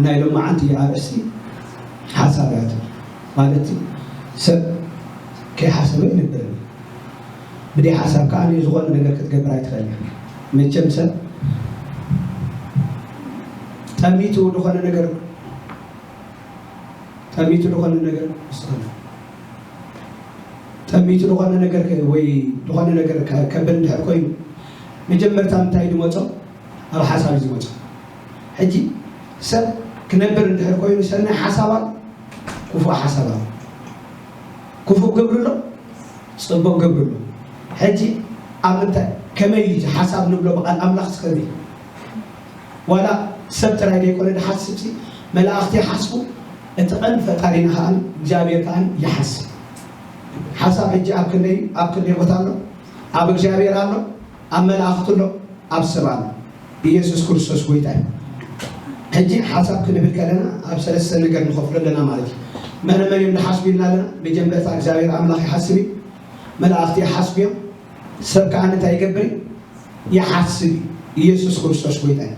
ናይ ሎማዓንቲ ኣርእስቲ ሓሳብ እያ ትብል። ማለት ሰብ ከይሓሰበ ኣይነብርን። ብደይ ሓሳብ ከዓ ዝኾነ ነገር ክትገብር ኣይትኽእል። መቸም ሰብ ጠሚቱ ዝኾነ ነገር ጠሚቱ ዝኾነ ነገር ዝኮነ ጠሚቱ ዝኾነ ነገር ወይ ዝኾነ ነገር ከብል እንድሕር ኮይኑ መጀመርታ እንታይ ዝመፆ ኣብ ሓሳብ እዩ ዝመፆ። ሕጂ ሰብ ክነብር እንድሕር ኮይኑ ሰናይ ሓሳብ ኣሎ፣ ክፉእ ሓሳብ ኣሎ። ክፉእ ግብሪ ኣሎ፣ ፅቡቅ ግብሪ ኣሎ። ሕጂ ኣብ ምንታይ ከመይ እዩ ሓሳብ ንብሎ ብቃል ኣምላኽ ዝኸመይ ዋላ ሰብ ጥራይ ዘይኮነ ዝሓስብ ሲ መላእኽቲ ይሓስቡ። እቲ ቀንዲ ፈጣሪና ከዓ እግዚኣብሔር ከዓ ይሓስብ። ሓሳብ ሕጂ ኣብ ክንደይ ኣብ ክንደይ ቦታ ኣሎ? ኣብ እግዚኣብሔር ኣሎ፣ ኣብ መላእኽቲ ኣሎ፣ ኣብ ሰብ ኣሎ። ኢየሱስ ክርስቶስ ጎይታ እዩ። ሕጂ ሓሳብ ክንብል ከለና ኣብ ሰለስተ ነገር ንኸፍሎ ኣለና ማለት እዩ። መነ መን እዮም ዝሓስቡ ኢልና ኣለና? መጀመርታ እግዚኣብሔር ኣምላኽ ይሓስብ እዩ፣ መላእኽቲ ይሓስቡ እዮም፣ ሰብ ከዓ እንታይ ይገብር እዩ? ይሓስብ እዩ። ኢየሱስ ክርስቶስ ጎይታ እዩ።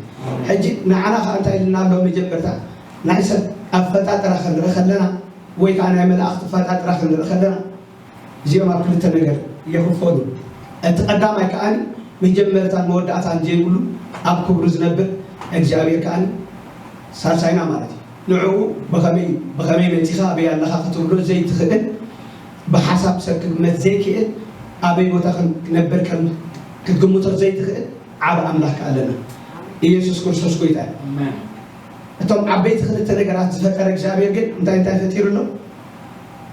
ሕጂ ንዓና ከዓ እንታይ ኢልና ኣሎ? መጀመርታ ናይ ሰብ ኣፈጣጥራ ክንርኢ ከለና ወይ ከዓ ናይ መላእኽቲ ኣፈጣጥራ ክንርኢ ከለና እዚኦም ኣብ ክልተ ነገር ይኽፈሉ። እቲ ቀዳማይ ከዓኒ መጀመርታን መወዳእታን ዘይብሉ ኣብ ክብሩ ዝነብር እግዚኣብሔር ከዓኒ ሳልሳይና ማለት እዩ። ንዕኡ ብኸመይ ብኸመይ መጺኻ ኣበይ ኣለኻ ክትብሎ ዘይትኽእል፣ ብሓሳብ ሰብ ክግመት ዘይክእል፣ ኣበይ ቦታ ከም ክነብር ከም ክትግምቶ ዘይትኽእል ዓብ ኣምላኽ ከኣለና ኢየሱስ ክርስቶስ ጎይታ እዩ። እቶም ዓበይቲ ክልተ ነገራት ዝፈጠረ እግዚኣብሔር ግን እንታይ እንታይ ፈጢሩ ኣሎ?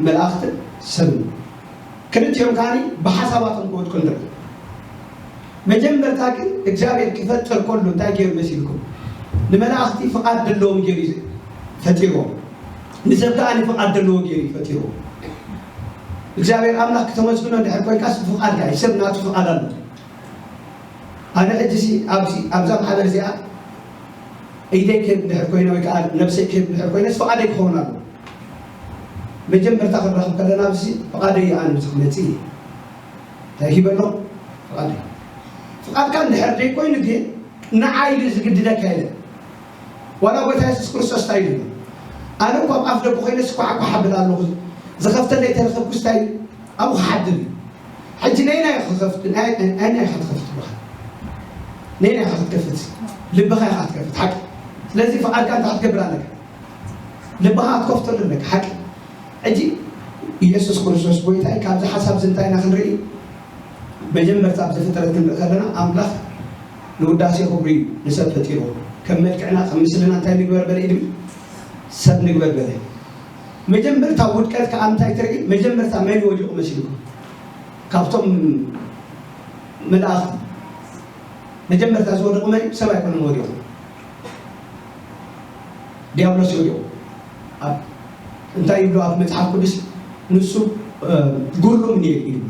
መላእኽትን ሰብን። ክልቲኦም ከዓኒ ብሓሳባቶም ክወድቁ ንርኢ። መጀመርታ ግን እግዚኣብሔር ክፈጥር ከሎ እንታይ ገይሩ መሲልኩም? ንመላእኽቲ ፍቓድ ዘለዎም ገይሩ እዩ ፈጢርዎም። ንሰብ ከዓኒ ፍቓድ ዘለዎ ገይሩ እዩ ፈጢርዎም። እግዚኣብሔር ኣምላኽ ክተመስግኖ እንድሕር ኮይንካስ ፍቓድካ እዩ። ሰብ ናቱ ፍቓድ ኣሎ። ኣነ ሕጂ ሲ ኣብዚ ኣብዛ ማሕበር እዚኣ ኢደይ ክህብ እንድሕር ኮይነ ወይ ከዓ ነብሰይ ክህብ እንድሕር ኮይነ ፍቓደይ ክኸውን ኣሎ። መጀመርታ ክንራኸብ ከለና ኣብዚ ፍቓደይ ኣነ ብዙሕ ክመፅእ እየ። እንታይ ሂበ ኣሎ? ፍቓደይ። ፍቓድካ እንድሕር ዘይኮይኑ ግን ንዓይ ኢሉ ዝግድደካ የለን። ዋላ ጎይታ የሱስ ክርስቶስ እንታይ ኢሉ ኣሎ? ኣነ እኳ ኣብ ኣፍ ደገ ኮይነ ስኳዕኳሕ ኣብል ኣለኹ፣ ዝኸፍተለይ ተረኸብኩስ እንታይ ኣብኡ ክሓድር እዩ። ሕጂ ነይናይ ክኸፍት ናይ ናይ ናይ ክትኸፍት ብኻ ነይናይ ክትከፍት ልብኻ ኢኻ ክትከፍት ሓቂ። ስለዚ ፍቓድካ እንታይ ክትገብር ኣለካ? ልብኻ ክትከፍተሉ ኣለካ ሓቂ። ሕጂ ኢየሱስ ክርስቶስ ጎይታ እዩ። ካብዚ ሓሳብ እዚ እንታይ ኢና ክንርኢ? መጀመርታ ኣብዚ ፍጥረት ክንርኢ ከለና ኣምላኽ ንውዳሴ ክብሩ እዩ ንሰብ ፈጢርዎ። ከም መልክዕና ከም ምስልና እንታይ ንግበር በለ ኢድሚ ሰብ ንግበር በለ። መጀመርታ ውድቀት ከኣ እንታይ ትርኢ? መጀመርታ መን ወዲቑ መሲልኩም? ካብቶም መላእኽቲ መጀመርታ ዝወደቑ መን? ሰብ ኣይኮነን ወዲቑ፣ ዲያብሎስ ወዲቑ። ኣብ እንታይ ይብሉ ኣብ መጽሓፍ ቅዱስ? ንሱ ግሩም ነይሩ ይብሉ።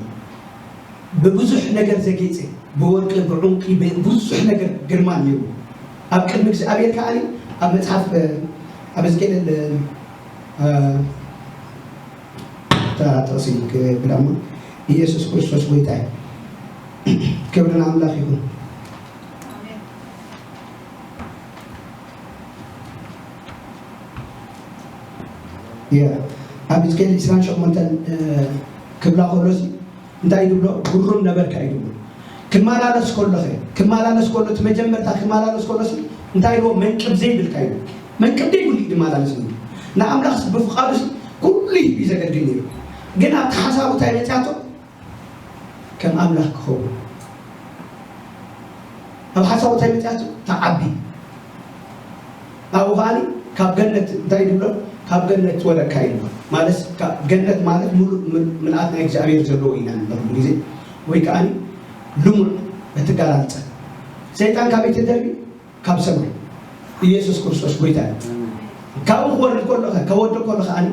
ብብዙሕ ነገር ዘጌጸ፣ ብወርቂ ብዑንቂ ብዙሕ ነገር ግርማ ነይሩ ኣብ ቅድሚ እግዚኣብሔር። ከኣ ኣብ መጽሓፍ ኣብ ሕዝቅኤል እታ ጥቕሲ ክብላ እሞ ኢየሱስ ክርስቶስ ጎይታ እዩ። ክብሪ ንኣምላኽ ይኹን። ኣብ ሕዝቅኤል ዕስራን ሸሞንተን ክብላ ከሎሲ እንታይ ድብሎ? ግሩም ነበርካ እዩ ድብሎ። ክመላለስ ከሎኸ ክመላለስ ከሎ እቲ መጀመርታ ክመላለስ ከሎሲ እንታይ ድዎ? መንቅብ ዘይብልካ እዩ። መንቅብ ዘይብሉ እዩ ድመላለስ ነይሩ። ንኣምላኽሲ ብፍቓዱሲ ኩሉ ይህብ እዩ ዘገልግል ነይሩ። ግን ኣብቲ ሓሳቡ እንታይ መፅያቶ? ከም ኣምላኽ ክኸውን ኣብ ሓሳቡ እንታይ መፅያቶ? ተዓቢ ኣብኡ ከዓኒ ካብ ገነት እንታይ ድብሎ? ካብ ገነት ወደቅካ ኢሉ ማለት ገነት ማለት ሙሉእ ምልኣት ናይ እግዚኣብሔር ዘለዎ ኢና ንብሎ ግዜ ወይ ከዓኒ ልሙዕ እትጋላልፀ ሰይጣን ካበይ ተደርቢ? ካብ ሰማይ ኢየሱስ ክርስቶስ ጎይታ እዩ። ካብኡ ክወርድ ከሎ ከወድቅ ከሎ ከዓኒ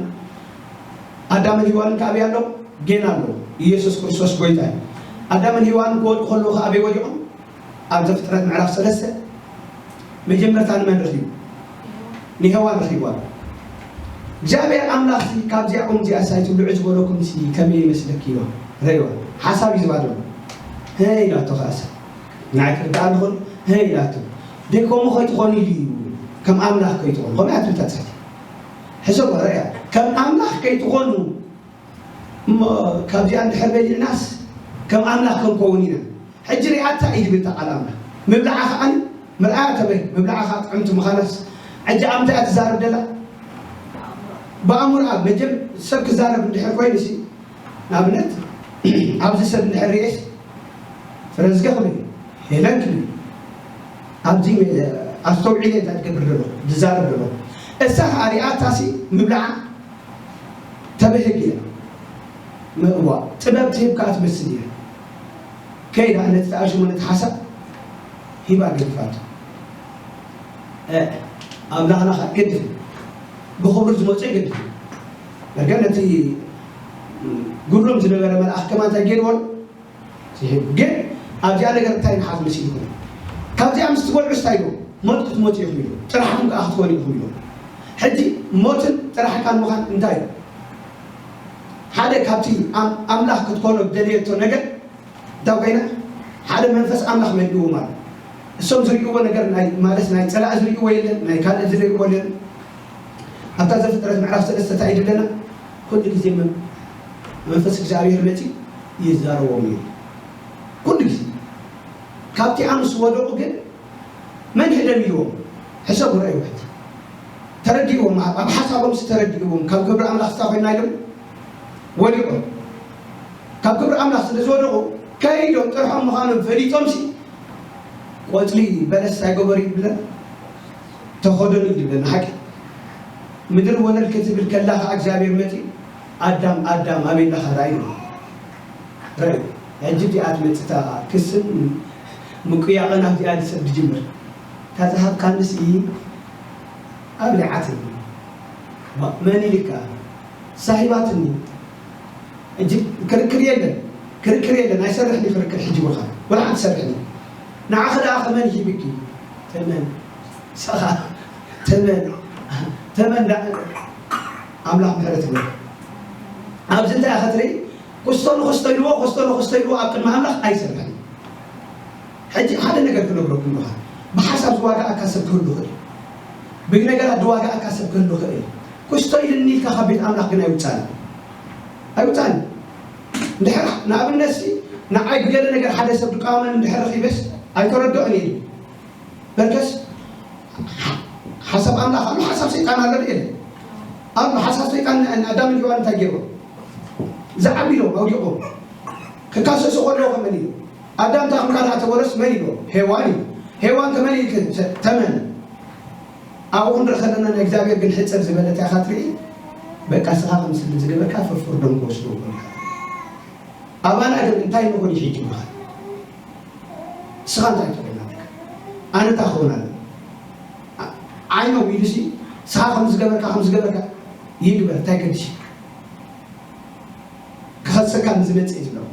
ኣዳምን ሂዋንን ከኣበይ ኣለዉ? ጌና ኣለዉ። ኢየሱስ ክርስቶስ ጎይታ እዩ። ኣዳምን ሂዋንን ክወድቁ ከለዉ ከኣበይ ወዲቖም? ኣብ ዘፍጥረት ምዕራፍ ሰለስተ መጀመርታ ንመን ረኺቡ? ንሄዋን ረኺብዋ። እግዚኣብሔር ኣምላኽ ሲ ካብዚኣ ኦም እዚኣ ሳይትብልዑ ዝበለኩም ሲ ከመይ ይመስለኪ ኢዋ ረይዋ ሓሳብ እዩ ዝባደሉ። ሀ ኢላቶ ከኣሰ ንዓይ ክርዳኣ ንኽእል ሀ ኢላቶ ደይ ከምኡ ከይትኾኑ ኢሉ እዩ። ከም ኣምላኽ ከይትኾኑ፣ ከምኡ እያ ትብል እታ ትሕቲ። ሕሰብ ርኣያ፣ ከም ኣምላኽ ከይትኾኑ እሞ ካብዚኣ እንድሕር በሊዕናስ ከም ኣምላኽ ክንከውን ኢና። ሕጂ ሪኣታ እዩ ዝብል እታ ቃል ኣምላኽ። ምብላዓ ከዓኒ ምርኣያ ተበይ፣ ምብላዓ ከዓ ጥዕምቲ ምዃናስ። ሕጂ ኣብ እንታይ እያ ትዛረብ ደላ? ብኣእምሮኣ መጀም ሰብ ክዛረብ እንድሕር ኮይኑ ሲ፣ ንኣብነት ኣብዚ ሰብ እንድሕር ሪኤስ ፍረዝገ ክብል እዩ፣ ሄለን ክብል እዩ። ኣብዚ ኣስተውዒለ እንታይ ትገብር ደሎ፣ ዝዛረብ ደሎ። እሳ ከዓ ሪኣታ ሲ ምብላዓ ተበህግ እያ። ምእዋ ጥበብ ትህብ ከዓ ትመስል እያ። ከይዳ ነቲ ተኣሽሙ ነቲ ሓሳብ ሂባ ገዲፋቶ። እ፣ ኣምላኽና ከዓ ግድፍ ብኽብሩ ዝመፁ ይገድፍ። ነገር ነቲ ግሩም ዝነበረ መልኣኽ ከማ እንታይ ገይርዎ? ይህብ። ግን ኣብዚኣ ነገር እንታይ ንሓዝ መሲልኩም? ካብዚኣ ምስ ትበልዑ ስታይ ኢሉ፣ ሞት ክትሞቱ ኢኹም ኢሉ። ጥራሕኩም ከኣ ክትኮኑ ኢኹም ኢሉ። ሕጂ ሞትን ጥራሕካን ምዃን እንታይ እዩ? ሓደ ካብቲ ኣም-፣ ኣምላኽ ክትኮኖ ዝደለየቶ ነገር እንታይ ኮይና? ሓደ መንፈስ ኣምላኽ መሊእዎ ማለት። እሶም ዝርእይዎ ነገር ናይ፣ ማለት ናይ ጸላኢ ዝርእይዎ የለን፣ ናይ ካልእ ዝርእይዎ የለን። ኣብታ ዘፍጥረት ምዕራፍ ሰለስተ እንታይ እዩ ዝብለና? ኩሉ ግዜ መን-፣ መንፈስ እግዚኣብሔር መጺኡ ይዛረቦም እዩ። ኩሉ ግዜ። ካብቲ ኣምስ ወደቑ ግን መን ህደም ኢልዎም? ሕሰቡ፣ ረኣዩ ሕጂ። ተረዲእዎም፣ ኣብ፣ ኣብ ሓሳቦምስ ተረዲእዎም። ካብ ክብሪ ኣምላኽ ስታ ኮይና ኢሎም ወዲቖም። ካብ ክብሪ ኣምላኽ ስለ ዝወደቑ፣ ከይዶም ጥርሖም ምዃኖም ፈሊጦምሲ፣ ቆጽሊ በለስ ኣይገበሩ ይብለን፣ ተኸደኑ ይብለን። ሓቂ ምድሪ ወለል ክትብል ከላ ኸዓ እግዚኣብሔር መጺኡ፣ "ኣዳም፣ ኣዳም፣ ኣበይ ኣለኻ?" ረኣዩ። ረኣዩ። ሕጂ እዚኣ ትመጽእ እታ ክስን ምቁያቕን ኣብዚኣ ሰብ ዝጅምር። እታ ዝሃብካንስ ኣብሊዓትኒ። ማ-፣ መን ኢልካ? ሳሂባትኒ። ሕጂ ክርክር የለን። ክርክር የለን። ኣይሰርሕን እዩ ክርክር ሕጂ ብኻ። ወላ ሓንቲ ሰርሕን እዩ። ንዓኺ ደኣ ከመን ሂብኪ? ተመን። ሰኻ። ተመን። ተመን ደኣ ኣምላኽ ምሕረት ይበል። ኣብዚ እንታይ ኢኻ ትርኢ? ክስቶ ንኽስቶ ኢልዎ፣ ክስቶ ንኽስቶ ኢልዎ ኣብ ቅድሚ ኣምላኽ ኣይሰርሕን። ሕጂ ሓደ ነገር ክነግረኩም ኣለኹ። ብሓሳብ ዝዋጋኣካ ሰብ ክህሉ ይኽእል እዩ። ብነገራት ዝዋጋኣካ ሰብ ክህሉ ይኽእል እዩ። ክስቶ ኢልኒ ኢልካ ካብ ቤት ኣምላኽ ግን ኣይውጻእን። ኣይውጻእን። እንድሕር ንኣብነት ሲ ንዓይ ብገለ ነገር ሓደ ሰብ ዝቃወመኒ እንድሕር ረኺበስ ኣይተረድኦን እየ። በርከስ ሓሳብ ኣምላኽ ኣሎ፣ ሓሳብ ሰይጣን ኣሎ ድየ? ኣሎ። ሓሳብ ሰይጣን ን-፣ ንኣዳምን ሄዋን እንታይ ገይርዎ? ዝዓቢሎም ኣውዲቖም። ክካሰሱ ከለዉ ከመን እዩ? ኣዳም ታኹም ካልኣተ ወረስ መን ኢልዎ? ሄዋን እዩ። ሄዋን ከመን ኢልክ? ሰ-፣ ተመን። ኣብኡ ክንርኢ ከለና ናይ እግዚኣብሔር ግን ሕጽር ዝበለት እያ ትርኢ። በቃ ስኻ ከም ስለ ዝገበርካ ፍርዶም ክወስዱ ይኾኑ። ኣባና ግን እንታይ ንኹን ይሕጂ ብኻ? ስኻ እንታይ ትኾን ኣለካ? ኣነ እንታይ ክኸውን ኣለኒ? ዓ-፣ ዓይኖም ኢሉሲ ስኻ ከም ዝገበርካ፣ ከም ዝገበርካ ይግበር፣ እንታይ ገድሽ? ክኸሰካ ንዝመጽእ እዩ ዝብለኩም።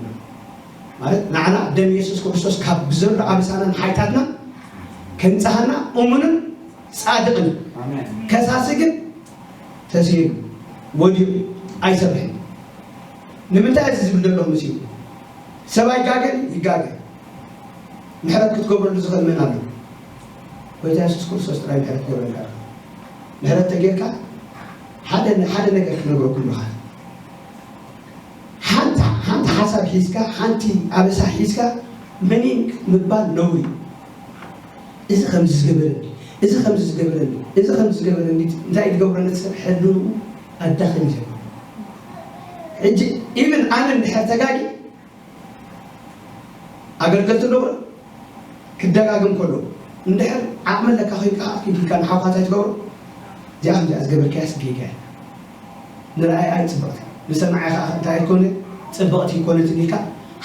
ማለት ንዓና ደም ኢየሱስ ክርስቶስ ካብ ብዘሎ ኣበሳናን ሓጢኣትና ከንጽሃና እሙንን ጻድቕን እዩ። ኣሜን። ከሳሲ ግን ተሲሩ ወዲቑ ኣይሰርሕን። ንምንታይ እዚ ዝብል ዘለኹ መሲሉ? ሰብ ኣይጋገን፣ ይጋገ። ምሕረት ክትገብረሉ ዝኽእል መን ኣሎ? ጎይታ የሱስ ክርስቶስ ጥራይ ምሕረት ክገብረልካ ይኽእል። ምሕረት ተጌርካ ሓደ፣ ሓደ ነገር ክነግረኩም ኣለኻ። ሓንቲ፣ ሓንቲ ሓሳብ ሒዝካ፣ ሓንቲ ኣበሳ ሒዝካ መኒን ምባል ነውሪ። እዚ ከምዚ ዝገበረኒ፣ እዚ ከምዚ ዝገበረኒ፣ እዚ ከምዚ ዝገበረኒ፣ እንታይ ዝገብረኒ ሰብ ሕልንኡ ኣዳኽም እዩ ዘሎ። ሕጂ ኢቭን ኣነ እንድሕር ተጋጊ ኣገልገልቲ ኣለዎ ክደጋግም ከሎ እንድሕር ዓቕሚ ኣለካ ኮይንካ ኪድ ኢልካ ንሓውካ እንታይ ትገብሮ? እዚኣ ከምዚኣ ዝገበርካያስ ጌጋ እያ። ንረኣይ ኣይ ጽብቕቲ ንሰማዓይ ከዓ እንታይ ኣይኮነ ጽብቕቲ ይኮነትን ኢልካ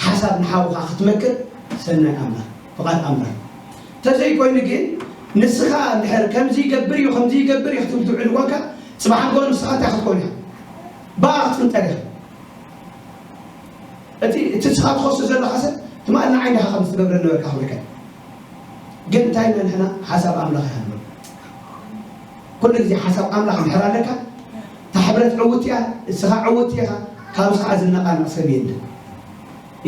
ሓሳብ ንሓውካ ክትመክር ሰናይ ኣምላኽ ፍቓድ ኣምላኽ። ተዘይኮይኑ ግን ንስኻ እንድሕር ከምዚ ይገብር እዩ ከምዚ ይገብር እዩ ክትብል ትውዕል እዋንካ ጽባሕ ንግሆ ንስኻ እንታይ ክትኮን ኢኻ? ብኣ ክትፍንጠር ኢኻ። እቲ፣ እቲ ንስኻ ትኸሶ ዘለኻ ሰብ ትማል ንዓይ ዲኻ ከምዚ ትገብረ ነበርካ ክብለካ እዩ። ግን እንታይ ኢና ንሕና ሓሳብ ኣምላኽ ይሃልዎ። ኩሉ ግዜ ሓሳብ ኣምላኽ እንድሕር ኣለካ፣ እታ ሕብረት ዕውት እያ፣ እስኻ ዕውት ኢኻ፣ ካብዚ ከዓ ዝነቓነቕ ሰብ የለን።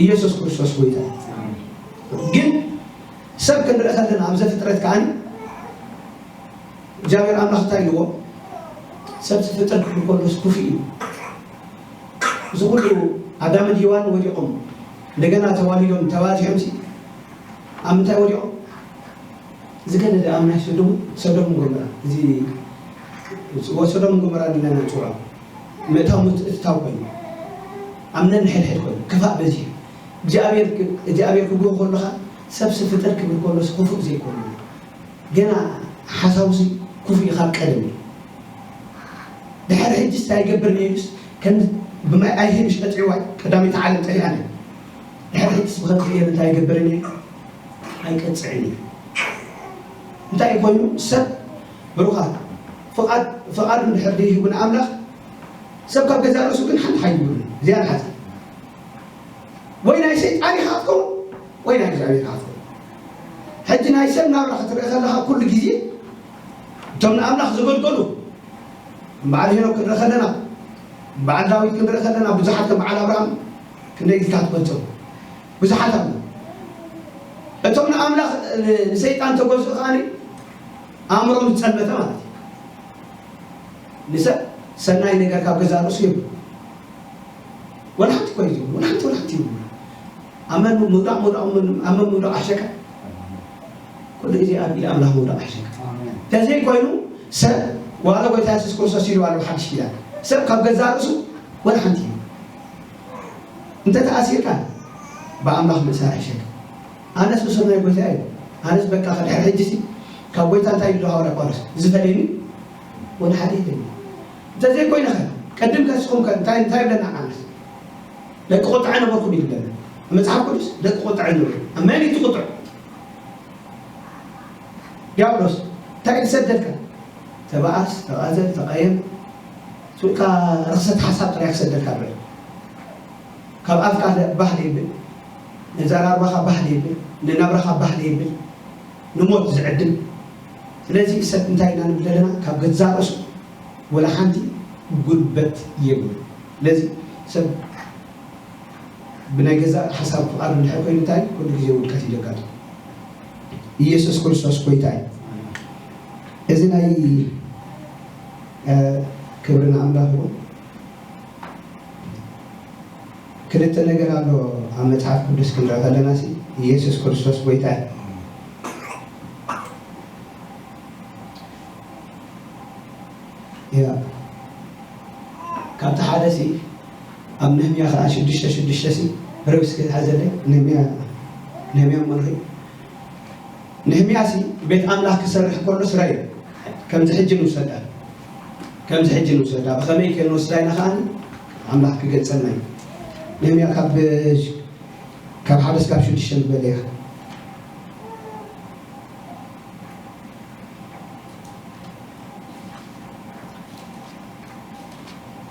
ኢየሱስ ክርስቶስ ጎይታ እዩ። ግን ሰብ ክንርኢ ከለና ኣብ ዘፍጥረት ከዓኒ እግዚኣብሔር ኣምላኽ እንታይ ኢልዎ? ሰብ ዝፍጠር ክብል ከሎስ ክፉእ እዩ። እዚ ኩሉ ኣዳምን ሄዋን ወዲቖም እንደገና ተዋሊዶም ተባዚሖም ሲ ኣብ ምንታይ ወዲቖም? ዝገደደ ኣብ ናይ ሰዶም ሰዶም ጎመራ እዚ ጽዎ ሰዶም ጎመራ ንለና ጽዋ ምእታው ምትእትታው ኮይኑ ኣብ ነንሕድሕድ ኮይኑ ክፋእ በዚሑ እግዚኣብሔር እግዚኣብሔር ክብሎ ከለኻ ሰብ ዝፍጠር ክብል ከሎስ ክፉእ ዘይኮኑ ገና ሓሳቡሲ ክፉእ እዩ ካብ ቀደም እዩ። ድሕሪ ሕጅስ እንታይ ይገብር ነይሩስ ከም ብማይ ኣይህብሽ ቀፅዕዋይ ቀዳመይቲ ዓለም ጠፊኣ ነይሩ። ድሕሪ ሕጅስ ብኸምዚ ገይሩ እንታይ ይገብር ነይሩ? ኣይቀፅዕን እዩ። እንታይ ኮይኑ ሰብ ብሩኻት ፍቓድ ፍቓዱ እንድሕር ደይህቡ ንኣምላኽ ሰብ ካብ ገዛእ ርእሱ ግን ሓንቲ ሓይሉ እዚኣ ንሓፃ ወይ ናይ ሰይጣን ኢኻ ክትከውን ወይ ናይ እግዚኣብሔር ኢኻ ክትከውን። ሕጂ ናይ ሰብ ናብራ ክትርኢ ከለኻ ኩሉ ግዜ እቶም ንኣምላኽ ዘገልገሉ በዓል ሄኖክ ክንርኢ ከለና በዓል ዳዊት ክንርኢ ከለና ብዙሓት ከም በዓል ኣብርሃም ክንደይ ኢልካ ትገልጾም ብዙሓት ኣለዉ። እቶም ንኣምላኽ ንሰይጣን ተገዝኡ ከኣ ኣእምሮም ዝጸልመተ ማለት እዩ። ንሰብ ሰናይ ነገር ካብ ገዛእ ርእሱ የብሉ። ወላ ሓንቲ እኮ እዩ ዝብሉ፣ ወላ ሓንቲ፣ ወላ ሓንቲ ይብሉ። ኣብ መን ምውዳቕ፣ ምውዳቕ፣ ኣብ መን ምውዳቕ ኣሕሸካ? ኩሉ ግዜ ኣብ ኢድ ኣምላኽ ምውዳቕ ኣሕሸካ። እንተዘይኮይኑ ሰብ ዋላ ጎይታ የሱስ ክርስቶስ ኢሉ ኣሎ ሓድሽ ኪዳን። ሰብ ካብ ገዛእ ርእሱ ወላ ሓንቲ እዩ። እንተ ተኣሲርካ ብኣምላኽ ምእሳር ኣይሸግር። ኣነስ እሱ ናይ ጎይታ እዩ። ኣነስ በቃ ድሕሪ ሕጂ ሲ ካብ ጎይታ እንታይ ይብሉ ሃዋርያ ጳውሎስ ዝፈልየኒ ወላ ሓደ የለን። እንተዘይኮይነ ኸ ቀድም ከስኹም ከ እንታይ እንታይ ይብለና ማለት ደቂ ቁጥዐ ነበርኩም ይብለና መጽሓፍ ቅዱስ ደቂ ቁጥዐ ነበሩ። ኣብ መን እዩ እቲ ቁጥዕ? ዲያብሎስ እንታይ ዝሰደልካ? ተባኣስ፣ ተቓዘል፣ ተቓየም፣ ስብእካ ርኽሰት ሓሳብ ጥራይ ክሰደልካ ኣሎ። ካብ ኣፍካ ባህ ዘይብል፣ ነዛራርባኻ ባህ ዘይብል፣ ንናብራኻ ባህ ዘይብል፣ ንሞት ዝዕድም። ስለዚ ሰብ እንታይ ኢና ንብል ዘለና? ካብ ገዛእ ርእሱ ወላ ሓንቲ ጉልበት የብሉ። ስለዚ ሰብ ብናይ ገዛእ ሓሳብ ፍቓዱ እንድሕር ኮይኑ እንታይ ኩሉ ግዜ ውድቀት እዩ ዘጋጥሞ። ኢየሱስ ክርስቶስ ጎይታ እዩ። እዚ ናይ ክብሪ ንኣምላኽ ይኹን። ክልተ ነገር ኣሎ ኣብ መጽሓፍ ቅዱስ ክንርኢ ከለና ሲ ኢየሱስ ክርስቶስ ጎይታ እዩ። ያ ካብቲ ሓደ ሲ ኣብ ነህምያ ከዓ ሽዱሽተ ሽዱሽተ ሲ ርብስ ክትሓዘለይ ነህምያ ነህምያ መርሒ ነህምያ ሲ ቤት ኣምላኽ ክሰርሕ ከሎ ስራይ ከምዚ ሕጂ ንውሰዳ ከምዚ ሕጂ ንውሰዳ ብኸመይ ከንወስዳ ኢና ከዓ ኣምላኽ ክገልጸልና እዩ። ነህምያ ካብ ካብ ሓደ ስካብ ሽዱሽተ ንበል ኢኻ።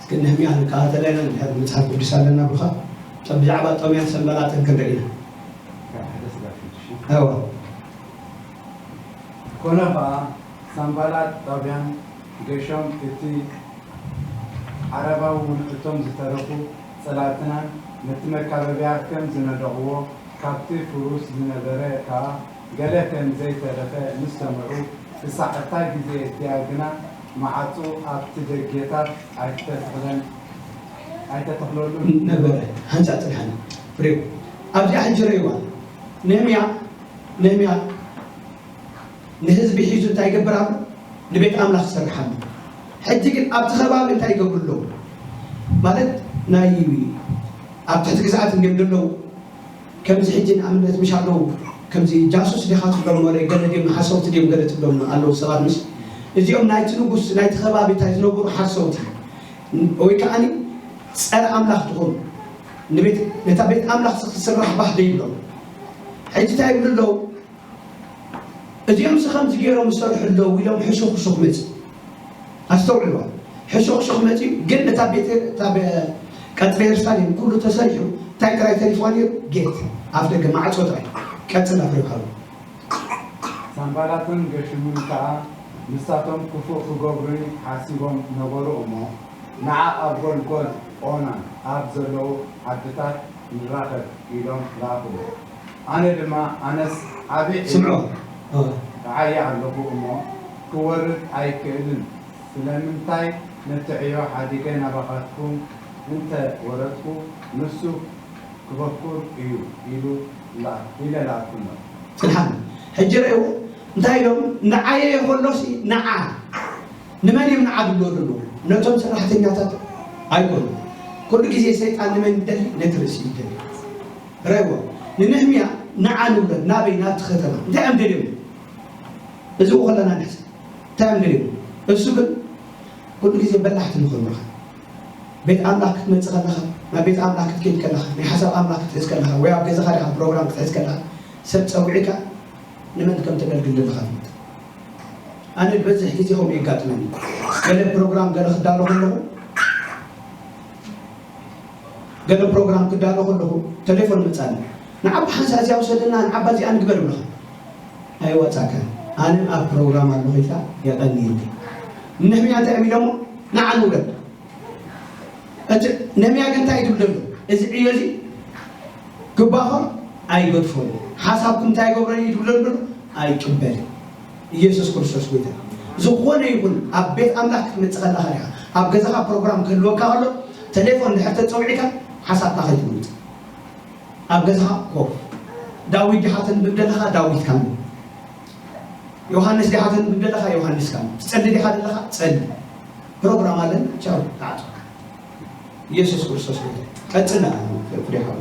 እስኪ ነህምያ ንከታተለና እንድሕር መፅሓፍ ቅዱስ ኣለና ብኻ ብዛዕባ ጦብያን ሰንባላጥን ክንርኢ ኢና። ካብ ሓደ ስጋብ ሽዱሽተ። እወ። ኮነ ኸዓ ሳንባላጥ ጦብያን ገሾም እቲ ዓረባዊ እውን እቶም ዝተረፉ ጸላእትና ነቲ መካበብያ ከም ዝነደቕዎ ካብቲ ፍሩስ ዝነበረ ከኣ ገለ ከም ዘይተረፈ ምስ ሰምዑ፣ እሳ ሕታ ግዜ እቲኣ ግና መዓጹ ኣብቲ ደጌታት ኣይተተኽለን ኣይተተኽለሉን። ነበረ። ሓንሳእ ጽንሓኒ ፍሬው ኣብዚኣ ሕጂ ረእይዋ ነህምያ ነህምያ ንህዝቢ ሒዙ እንታይ ይገብር ኣሎ? ንቤት ኣምላኽ ይሰርሕ ኣሎ። ሕጂ ግን ኣብቲ ከባቢ እንታይ ይገብሩ ኣለዉ? ማለት ናይ ኣብ ትሕቲ ግዝኣት እንዲዮም ዘለዉ። ከምዚ ሕጂ ንኣብነት ምሽ ኣለዉ ከምዚ ጃሱስ ዲኻ ትብሎም ወረ ገለ ድዮም ሓሰውቲ ድዮም ገለ ትብሎም ኣለዉ ሰባት ምሽ እዚኦም ናይቲ ንጉስ ናይቲ ከባቢ እንታይ ዝነበሩ ሓሰውቲ ወይ ከዓኒ ጸረ ኣምላኽ ዝኾኑ ነታ ቤት ኣምላኽ ክትስራሕ ባህ ዘይብሎም ሕጂ እንታይ ይብሉ ኣለዉ? እዚኦም ሲ ከምዚ ገይሮም ዝሰርሑ ኣለዉ ኢሎም ሕሹኽሹኽ መፂ ኣስተውዕልዋ ሕሹኽሹኽ መፂ ግን እታ ቤት እታ ቀፅሪ የሩሳሌም ኩሉ ተሰሪሑ እንታይ ጥራይ ተሪፍዋ ነይሩ ጌት ኣፍ ደገ ማዕፆ ጥራይ ቀፅል ኣፍሪብሃሉ ሳንባላጥን ገሽሙን ከኣ ንሳቶም ክፉእ ክገብሩኒ ሓሲቦም ነበሩ እሞ፣ ንዓ ኣብ ጎልጎል ኦናን ኣብ ዘለዉ ዓድታት ንራኸብ ኢሎም ለኣኹኒ። ኣነ ድማ፣ ኣነስ ዓቢ ዒላ ስምዖ። ርዓየ ኣለኹ እሞ፣ ክወርድ ኣይክእልን። ስለምንታይ ነቲ ዕዮ ሓዲገ ናባኻትኩም እንተ ወረድኩ፣ ንሱ ክበኩር እዩ ኢሉ ኢለ ለኣኽኩሞ። ጽንሓት። ሕጂ ርእይዎ እንታይ ኢሎም? ንዓየ ከሎሲ ንዓ ንመን እዮም ንዓ ዝብሉ ዘለዉ? ነቶም ሰራሕተኛታት ኣይኮኑ። ኩሉ ግዜ ሰይጣን ንመን ይደሊ? ነቲ ርእሲ ይደሊ። ርእይዎ። ንነህምያ ንዓ ንውረድ ናበይ? ናብቲ ከተማ። እንታይ እዮም ደልዮም? እዚ ከለና ንሕሰብ። እንታይ እዮም ደልዮም? እሱ ግን ኩሉ ግዜ በላሕቲ ንኽንረኸብ ቤት ኣምላኽ ክትመጽእ ከለኻ ናብ ቤት ኣምላኽ ክትከይድ ከለኻ ናይ ሓሳብ ኣምላኽ ክትሕዝ ከለኻ ወይ ኣብ ገዛኻ ዲኻ ፕሮግራም ክትሕዝ ከለኻ ሰብ ጸዊዕካ ንመን ከም ተገልግል ዘለኻ ፍልጥ። ኣነ ዝበዝሕ ግዜ ከምኡ የጋጥመኒ። ገለ ፕሮግራም ገለ ክዳሎ ከለኹ ገለ ፕሮግራም ክዳሎ ከለኹ ተሌፎን መጻኒ። ንዓባ ሓንሳ እዚኣ ውሰድና ንዓባ እዚኣ ንግበር ይብለኻ። ኣይወጻካን። ኣነ ኣብ ፕሮግራም ኣለኹ ኢልካ የቐንየኒ። ንነህምያ እንታይ እዮም ኢሎሞ? ንዓ ንውረድ። እቲ ነህምያ ግን እንታይ እዩ ዝብል ዘሎ? እዚ ዕዮ እዚ ክባኾር ኣይገድፎን። ሓሳብኩም እንታይ ይገብረን እዩ ዝብል ዘሎ? ኣይቅበልን። ኢየሱስ ክርስቶስ ጎይታ። ዝኾነ ይኹን ኣብ ቤት ኣምላኽ ክትመጽእ ከለኻ ዲኻ ኣብ ገዛኻ ፕሮግራም ክህልወካ ከሎ ተሌፎን ድሕር ተጸዊዕካ ሓሳብካ ከይትልውጥ ኣብ ገዛኻ ኮፍ። ዳዊት ዲኻ ተንብብ ዘለኻ ዳዊትካ ኣንብብ። ዮሃንስ ዲኻ ተንብብ ዘለኻ ዮሃንስካ ኣንብብ። ትጸሊ ዲኻ ዘለኻ ጸሊ። ፕሮግራም ኣለን ቻው ተዓጾ። ኢየሱስ ክርስቶስ ጎይታ። ቀጽልና ፍሬ ሓው።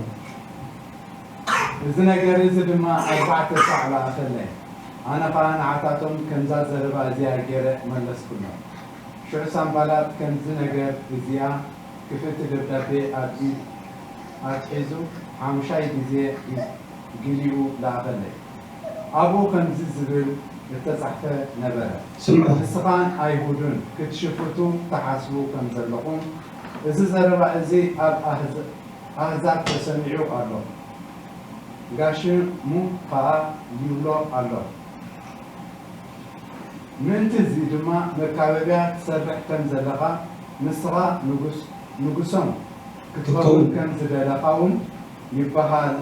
እዚ ነገር እዚ ድማ ኣርባዕተ ሳዕ ለኣኸለይ። ኣነ ኸኣ ንዓታቶም ከምዛ ዘረባ እዚኣ ገይረ መለስኩሎም። ሽዑ ሳንባላጥ ከምዚ ነገር እዚኣ ክፍእቲ ደብዳቤ ኣብ ኢድ ኣትሒዙ ሓሙሻይ ግዜ ጊሊኡ ለኣኸለይ። ኣብኡ ከምዚ ዝብል እተጻሕፈ ነበረ። ስምዑ። ንስኻን ኣይሁድን ክትሽፍቱ ትሓስቡ ከም ዘለኹም፣ እዚ ዘረባ እዚ ኣብ ኣህዝ-፣ ኣህዛብ ተሰሚዑ ኣሎ። ጋሽሙ ኸኣ ይብሎ ኣሎ። ምእንቲ እዚ ድማ መካበብያ ትሰርሕ ከም ዘለኻ፣ ንስኻ ንጉስ-፣ ንጉሶም ክትኸውን ከም ዝደለኻ እውን ይበሃል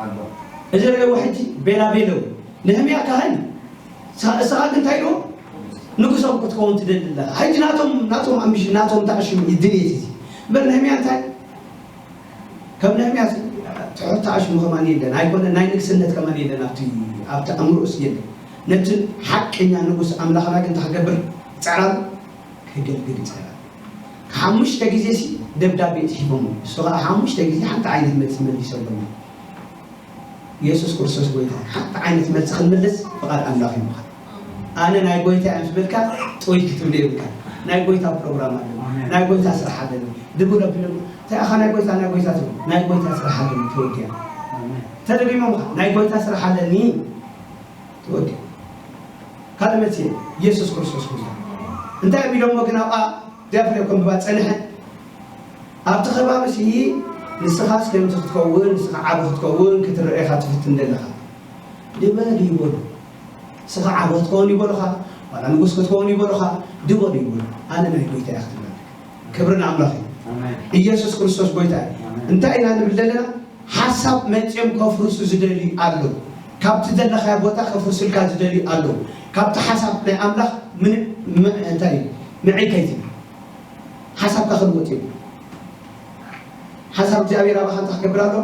ኣሎ። እዚ ርእይዎ ሕጂ ቤላ ቤለው። ነህምያ ካህን፣ ንስኻ፣ ንስኻ ግን እንታይ ኢልዎ? ንጉሶም ክትከውን ትደሊ ኣለኻ። ሕጂ ናቶም፣ ናቶም ኣምሽ-፣ ናቶም ተኣሽሙ እዩ ድልየት እዚ። እምበር ነህምያ እንታይ? ከም ነህምያ ትሑት ተኣሽሙ ከማን የለን። ኣይኮነ፣ ናይ ንግስነት ከማን የለን። ኣብቲ፣ ኣብቲ ኣእምሮኡስ የለን። ነቲ ሓቀኛ ንጉስ ኣምላኽና ግን እንታይ ክገብር ይጽዕራሉ? ከገልግል ይጽዕራሉ። ሓሙሽተ ግዜ ሲ ደብዳቤ ጽሒፎም። እሱ ኸኣ ሓሙሽተ ግዜ ሓንቲ ዓይነት መልሲ መሊሶሎም። ኢየሱስ ክርስቶስ ጎይታ። ሓንቲ ዓይነት መልሲ ክንምልስ ፍቓድ ኣምላኽ እዩ ምዃን። ኣነ ናይ ጎይታ እየ ምስ በልካ ጥውይ ክትብል የብልካ። ናይ ጎይታ ፕሮግራም ኣለኒ። ኣሜን። ናይ ጎይታ ስራሕ ኣለኒ። ድብል ኣቢሎም፣ እንታይ ኢኻ ናይ ጎይታ፣ ናይ ጎይታ ትብል? ናይ ጎይታ ስራሕ ኣለኒ፣ ተወዲኣ። ኣሜን። ተደጊሞም፣ ናይ ጎይታ ስራሕ ኣለኒ፣ ተወዲኣ። ካልእ መልሲ የለን። ኢየሱስ ክርስቶስ ጎይታ። እንታይ ኣቢሎሞ ግን ኣብኣ ዲያፍሬ ከንብባ ጸንሐ። ኣብቲ ከባቢ ሲ ንስኻስ ከምዚ ክትከውን፣ ንስኻ ዓቢ ክትከውን ክትረአ ኢኻ ትፍትን ዘለኻ። ድበል ይበሉ። ንስኻ ዓቢ ክትከውን ይበሉኻ፣ ዋላ ንጉስ ክትከውን ይበሉኻ፣ ድበል ይበሉ። ኣነ ናይ ጎይታ እየ ክትብል ኣለካ። ክብሪ ንኣምላኽ እዩ። ኣሜን። ኢየሱስ ክርስቶስ ጎይታ እዩ። ኣሜን። እንታይ ኢና ንብል ዘለና? ሓሳብ መጺኦም ከፍርሱ ዝደልዩ ኣለዉ። ካብቲ ዘለኻዮ ቦታ ከፍርስልካ ዝደልዩ ኣለዉ። ካብቲ ሓሳብ ናይ ኣምላኽ ምን-፣ ም-፣ እንታይ እዩ? ምዕይ ከይትብል። ሓሳብካ ክልወጥ እዩ። ሓሳብ እግዚኣብሔር ኣባኻ እንታይ ክገብር ኣሎ?